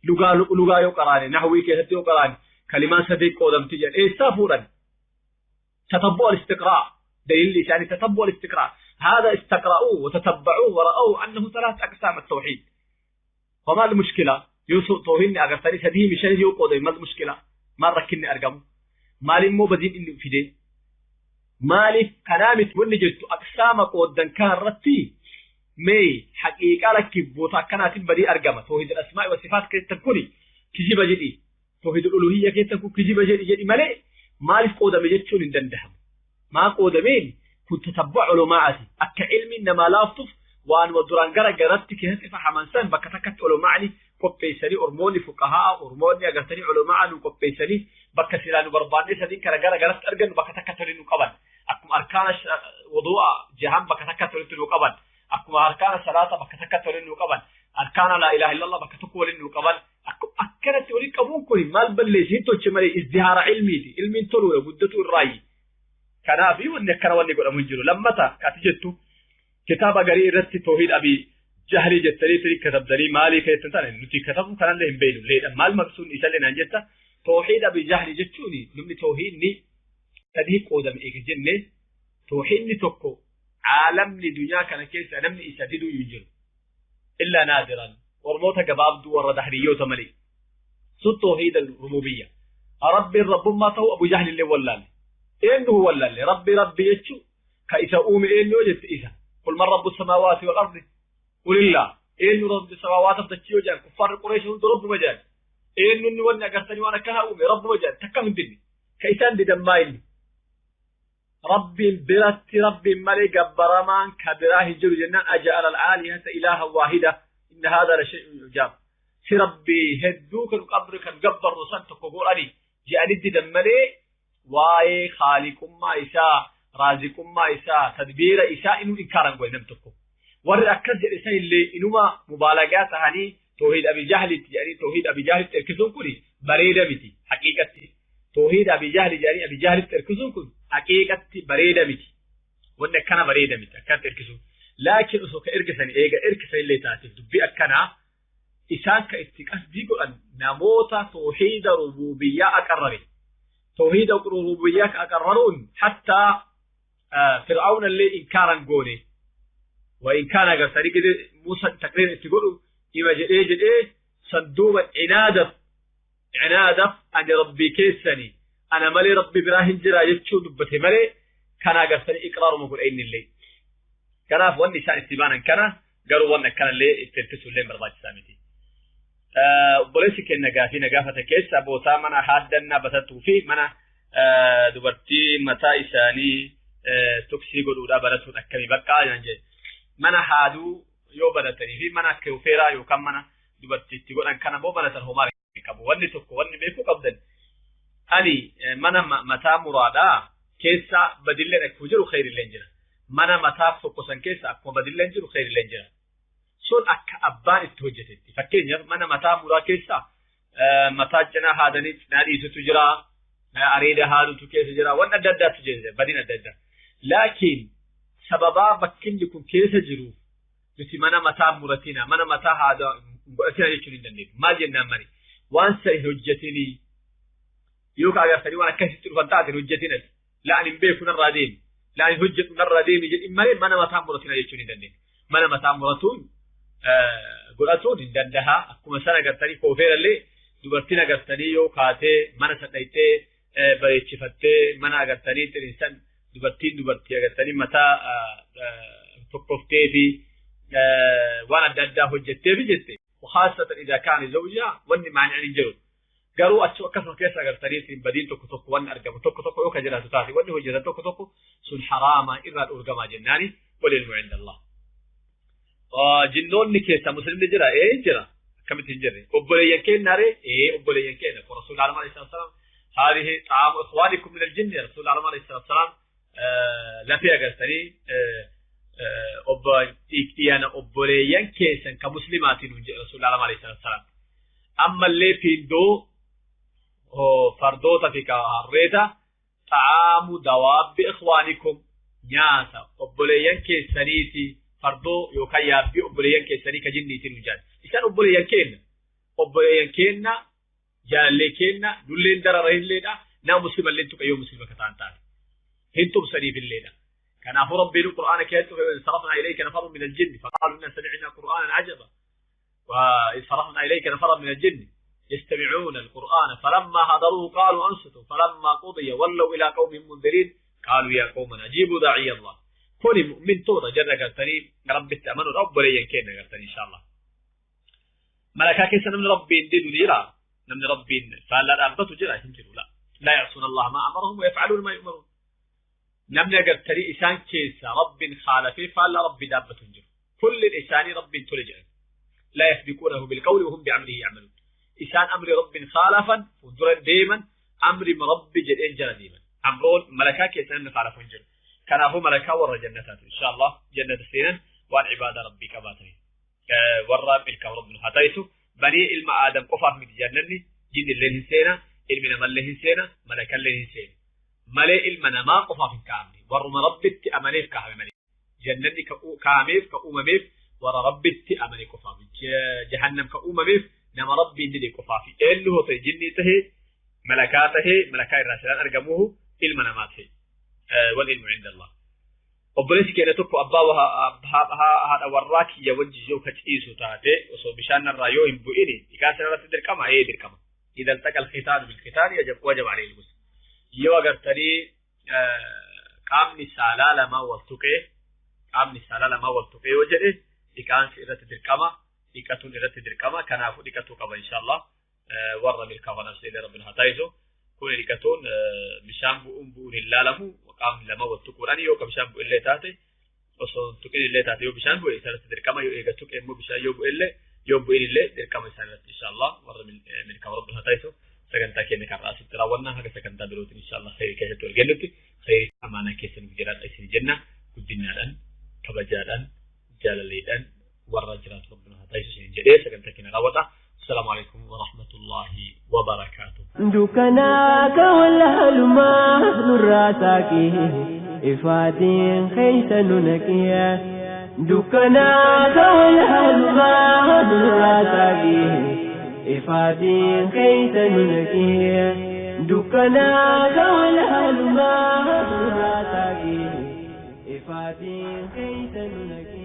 lugaa lugaa yoo qaraane nahwii keessatti yoo qaraane kalimaan sadii qoodamti jedhan eessaa fuudhan? تتبع الاستقراء دليل لساني تتبع الاستقراء هذا استقرأوه وتتبعوه ورأوه أنه ثلاث أقسام التوحيد فما المشكلة يوسف توهيني أغرتني سديه مشان يوقو ما المشكلة ما ركني أرقم مالي مو بدين إني في دي مالي كلامي تولي جدت أقسام قودن كهرتي مي حقيقة لك بوتا كانت بدي أرقم توحيد الأسماء والصفات كي تكوني كجيب جدي توحيد الألوهية كي تكون كجيب جدي جدي مالي maaliif qoodame jechuun hin danda'amu. Maa qoodameen kun tatabbu'a ulamaa'ati. Akka ilmi namaa laaftuuf waanuma duraan gara garatti keessatti fahaman san bakka takkatti ulamaa'ni qopheessanii ormoonni fuqahaa ormoonni agartanii ulamaa nu qopheessanii bakka silaa nu barbaanne sadiin kana gara garatti argannu bakka takkatti waliin nu qaban. Akkuma arkaana wudu'a jahan bakka takkatti walitti nu qaban. Akkuma arkaana salaata bakka takkatti waliin nu qaban. Arkaana laa ilaaha illallah bakka tokko waliin nu qaban. Akkanatti waliin qabuun kun maal balleessi tolche malee izdihaara ilmiiti. Ilmiin toluudha guddatu irraayi. Kanaaf wanni akkana wanni godhamu hin jiru. Lammata ati jettu kitaaba garii irratti toohid abii jahlii jettanii tirii katabdanii maalii keessan taane nuti katabu kanallee hin beeknu. Leedha maal maqsuun isallee naan jetta toohid abii jahlii jechuun namni toohidni sadii qoodame eega jenne toohidni tokko caalamni dunyaa kana keessa namni isa diduu hin jiru. Illaa naadiran ormoota gabaabduu warra dahriyyoota malee. Sun toohid rububiyya. Rabbiin rabbummaa ta'u Abu Jahl illee wallaalle. Eenyu wallaalle rabbi rabbi jechuu ka isa uume eenyu yoo jette isa. Qul man rabbu samaawaati wal ardi qulillah. Eenyu rabbi samaawaataaf dachii yoo jedhan kuffaarri Qureesh hundi rabbuma jedhan. Eenyu inni wanni agartanii waan akkanaa uume rabbuma jedhan takka hin dinne. Ka isaan didan maa inni? Rabbiin biratti rabbiin malee gabbaramaan ka biraa hin jiru jennaan aja'ala al-aalihata ilaahan waahida inna haadha la shay'un ujaab. Si rabbii hedduu kan qabri kan gabbarru san tokko godhani jedhanii didan malee waa'ee khaaliqummaa isaa raaziqummaa isaa tadbiira isaa inuu inkaaran godhe nam tokko. Warri akkas jedhe san illee inuma mubaalagaa tahanii toohid abi jahlitti jedhanii toohid abi jahlitti erkisuun kun bareeda miti haqiiqatti. Toohid abi jahli jedhanii abi jahlitti erkisuun kun haqiiqatti bareeda miti. Wanni akkana bareeda miti akkanatti erkisuun. Laakiin osoo ka ergisan eega ergisan illee taateef dubbii akkanaa isaan ka itti qasdii godhan namoota toohida rububiyyaa aqarrare. Toohida rububiyyaa ka aqarraruun hattaa Fir'aawna illee inkaaran goone. Wa inkaana agartanii gidi Muusaa taqriir itti godhu ima jedhee jedhee sanduuba cinaadaf ani rabbii keessanii ana malee rabbi biraa hin jiraa jechuu dubbate malee kana agartanii iqraaruma godhe inni illee. Kanaaf wanni isaan itti baanan kana garuu wanni akkanallee itti hirkisuu illee barbaachisaa miti. Obboleessi keenya gaafii na gaafate keessa bootaa mana haaddannaa batattuu fi mana dubartii mataa isaanii tuksii godhuudhaa baratuun akkamii baqqaa jedhan jedhe. Mana haaduu yoo baratanii fi mana akka ufeeraa yookaan mana dubartiitti godhan kana moo baratan homaa hin qabu. Wanni tokko wanni beekuu qabdan ani mana mataa muraadhaa keessa badilleen akkuma jiru kheyrilleen jira. Mana mataa tokkosan keessa akkuma badilleen jiru kheyrilleen jira. Sun akka abbaan itti hojjetetti. Fakkeenyaaf mana mataa muraa keessa mataa cinaa haadanii cinaa dhiisutu jira, areeda haadutu keessa jira, waan adda addaatu jira, badiin adda addaa. Laakiin sababaa bakkinni kun keessa jiru nuti mana mataa muratina, mana mataa haadaa godhatina jechuun hin dandeenyu. Maal jennaan mani? Waan sana hin hojjetinii yookaan agartanii waan akkasitti dhufan taate hin hojjetinati. La'an hin beeku narraa deemi, la'an hin hojjetu narraa deemi jedhin malee mana mataa muratina jechuun hin dandeenyu. Mana mataa muratuun godhatuun hin danda'a. Akkuma sana agartanii koofeerallee dubartiin agartanii yoo kaatee mana sadhaytee bareechifattee mana agartanii xiriinsan dubartiin dubartii agartanii mataa tokkoftee fi waan adda addaa hojjettee fi jette. Haasatan idaa kaane zawjaa wanni maanicni hin jiru. Garuu achi akkasuma keessa agartanii badiin tokko tokko wanni argamu tokko tokko yoo ka jiraatu taate wanni hojjetan tokko tokko sun haraama irraa dhorgamaa jennaani walilmu inda Allah. Jinnoonni keessa muslimni jira ee jira akkamitti hin jirre obboleeyyan keenya ree ee obboleeyyan keenya kun rasuul alayhi salaatu wasalaam haalihi xaamu ikhwaanikum min aljinni rasuul alayhi salaatu wasalaam lafee agartanii Obbo obboleeyyan keessan ka muslimaatiin jedhe Rasuulli alayhi salaatu wasalaam. Ammallee fiindoo fardoota fi ka harreeta xa'aamu dawaabbi ikhwaanikum nyaata obboleeyyan keessaniiti fardoo yookaan yaabbii obboleeyyan keessanii ka jinniitiin jedhan. Isaan obboleeyyan keenna jaalallee keenna nulleen darara illeedha nama muslimallee tuqa yoo muslima ka ta'an taate hin tumsaniif illeedha. كان ربي القرآن كيف صرفنا إليك نفر من الجن فقالوا إنا سمعنا قرآنا عجبا وصرفنا إليك نفر من الجن يستمعون القرآن فلما حضروه قالوا أنصتوا فلما قضي ولوا إلى قوم منذرين قالوا يا قومنا أجيبوا داعي الله. كوني مؤمن توتا جنة قرتني رب التأمن رب لي كينا قرتني إن شاء الله. ملكا كيسا من ربي ديدو ديرا من ربي فلا أبطوا جرا لا لا يعصون الله ما أمرهم ويفعلون ما يؤمرون. نمنا قرتني إسان كيسا رب خالفي فلا رب دابة جر كل الإسان رب تلجأ لا يسبقونه بالقول وهم بعمله يعملون. إسان أمر رب خالفا ودرا ديما أمر رب جدين جرى ديما أمرون ملكا كيسان خالفون جر كان هو ملكا ورا جنتات إن شاء الله جنة سينا وعن عبادة ربي كباتني ورا ملك رب هتايسو بني إلما آدم قفاف من جنني جن اللي سينا إلمنا من اللي سينا ملكا اللي سينا ملي إلما نما قفاف كامل ورم ربي أمنيف كامل ملي جنني كاميف كأمميف ورا ربي أمني قفاف جهنم كأمميف نما ربي ندي قفافي إلو هو جني تهي ملكاته ملكاي الرسالان أرجموه إلما نماته والعلم عند الله. obboleessi keenya tokko abbaa haadha warraa kiyya wajji yoo ka ciisu taate osoo bishaan irraa yoo hin bu'ini dhiqaan sana irratti dirqama ee dirqama. Idha iltaqa alkhitaanu bilkhitaani wajaba alayhi al-ghusl. Yoo agartanii qaamni saalaa lamaa wal tuqee qaamni saalaa lamaa wal tuqee yoo jedhe dhiqaansi irratti dirqama dhiqatuun irratti dirqama kanaafuu dhiqatuu qaba inshaallah warra milkaa'u nafsee rabbiin haa taasisu. Kun dhiqatuun bishaan bu'uun bu'uun hin laalamu qaamni lama wal tuquudhaan yoo ka bishaan bu'e illee taate osoo tuqin illee taate yoo bishaan bu'e isaan dirqama yoo eega tuqe immoo bishaan yoo bu'e illee yoo bu'in illee dirqama isaan irratti inshaallah warra milkaa'u rabbiin haa taasisu. Sagantaa keenya kan asitti raawwannaa haga sagantaa birootiin inshaallah khayrii keessatti wal gennutti khayrii amaanaa keessa nuuf jiraadha isin jenna guddinaadhaan kabajaadhaan jaalaleedhaan warra jiraatu rabbiin haa taasisu isin jedhee sagantaa keenya raawwata. السلام عليكم ورحمة الله وبركاته. دكناك والهلما نراتاك إفادين خيس ننكيا دكناك والهلما نراتاك إفادين خيس ننكيا دكناك والهلما نراتاك إفادين خيس ننكيا.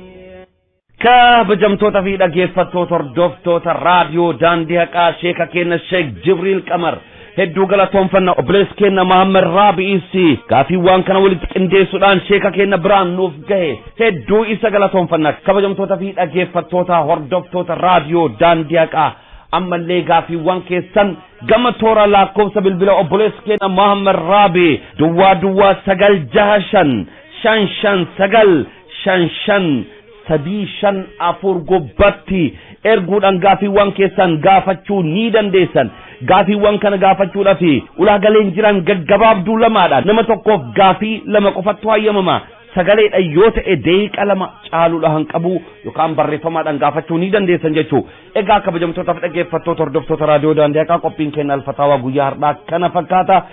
Kabajamtoota fi dhaggeeffattoota hordoftoota raadiyoo daandii haqaa sheeka keenya Sheek Jibriil Qamar hedduu galatoonfanna obboleessi keenya Mahammad Raabi'iisi gaafiiwwan kana walitti qindeessuudhaan sheeka keenya biraan nuuf gahe hedduu isa galatoonfanna. Kabajamtoota fi dhaggeeffattoota hordoftoota raadiyoo daandii haqaa ammallee gaafiiwwan keessan gama toora lakkoofsa bilbila obboleessi keenya Mahammad Raabi duwwaa duwwaa 965 559 55 354 gubbatti erguudhaan gaafiiwwan keessan gaafachuu ni dandeessan. Gaafiiwwan kana gaafachuudhaaf ulaagaaleen jiran gaggabaabduu lamaadha. Nama tokkoof gaafii lama qofattu hayyamama. Sagaleedha yoo ta'e daqiiqa 2 caaluudha han qabu yookaan barreeffamaadhaan gaafachuu ni dandeessan jechuu. Egaa kabajamtootaaf dhaggeeffattoota hordoftoota raadiyoo daandii haqaa qophiin keenya alfataawaa guyyaa har'aa kana fakkaata.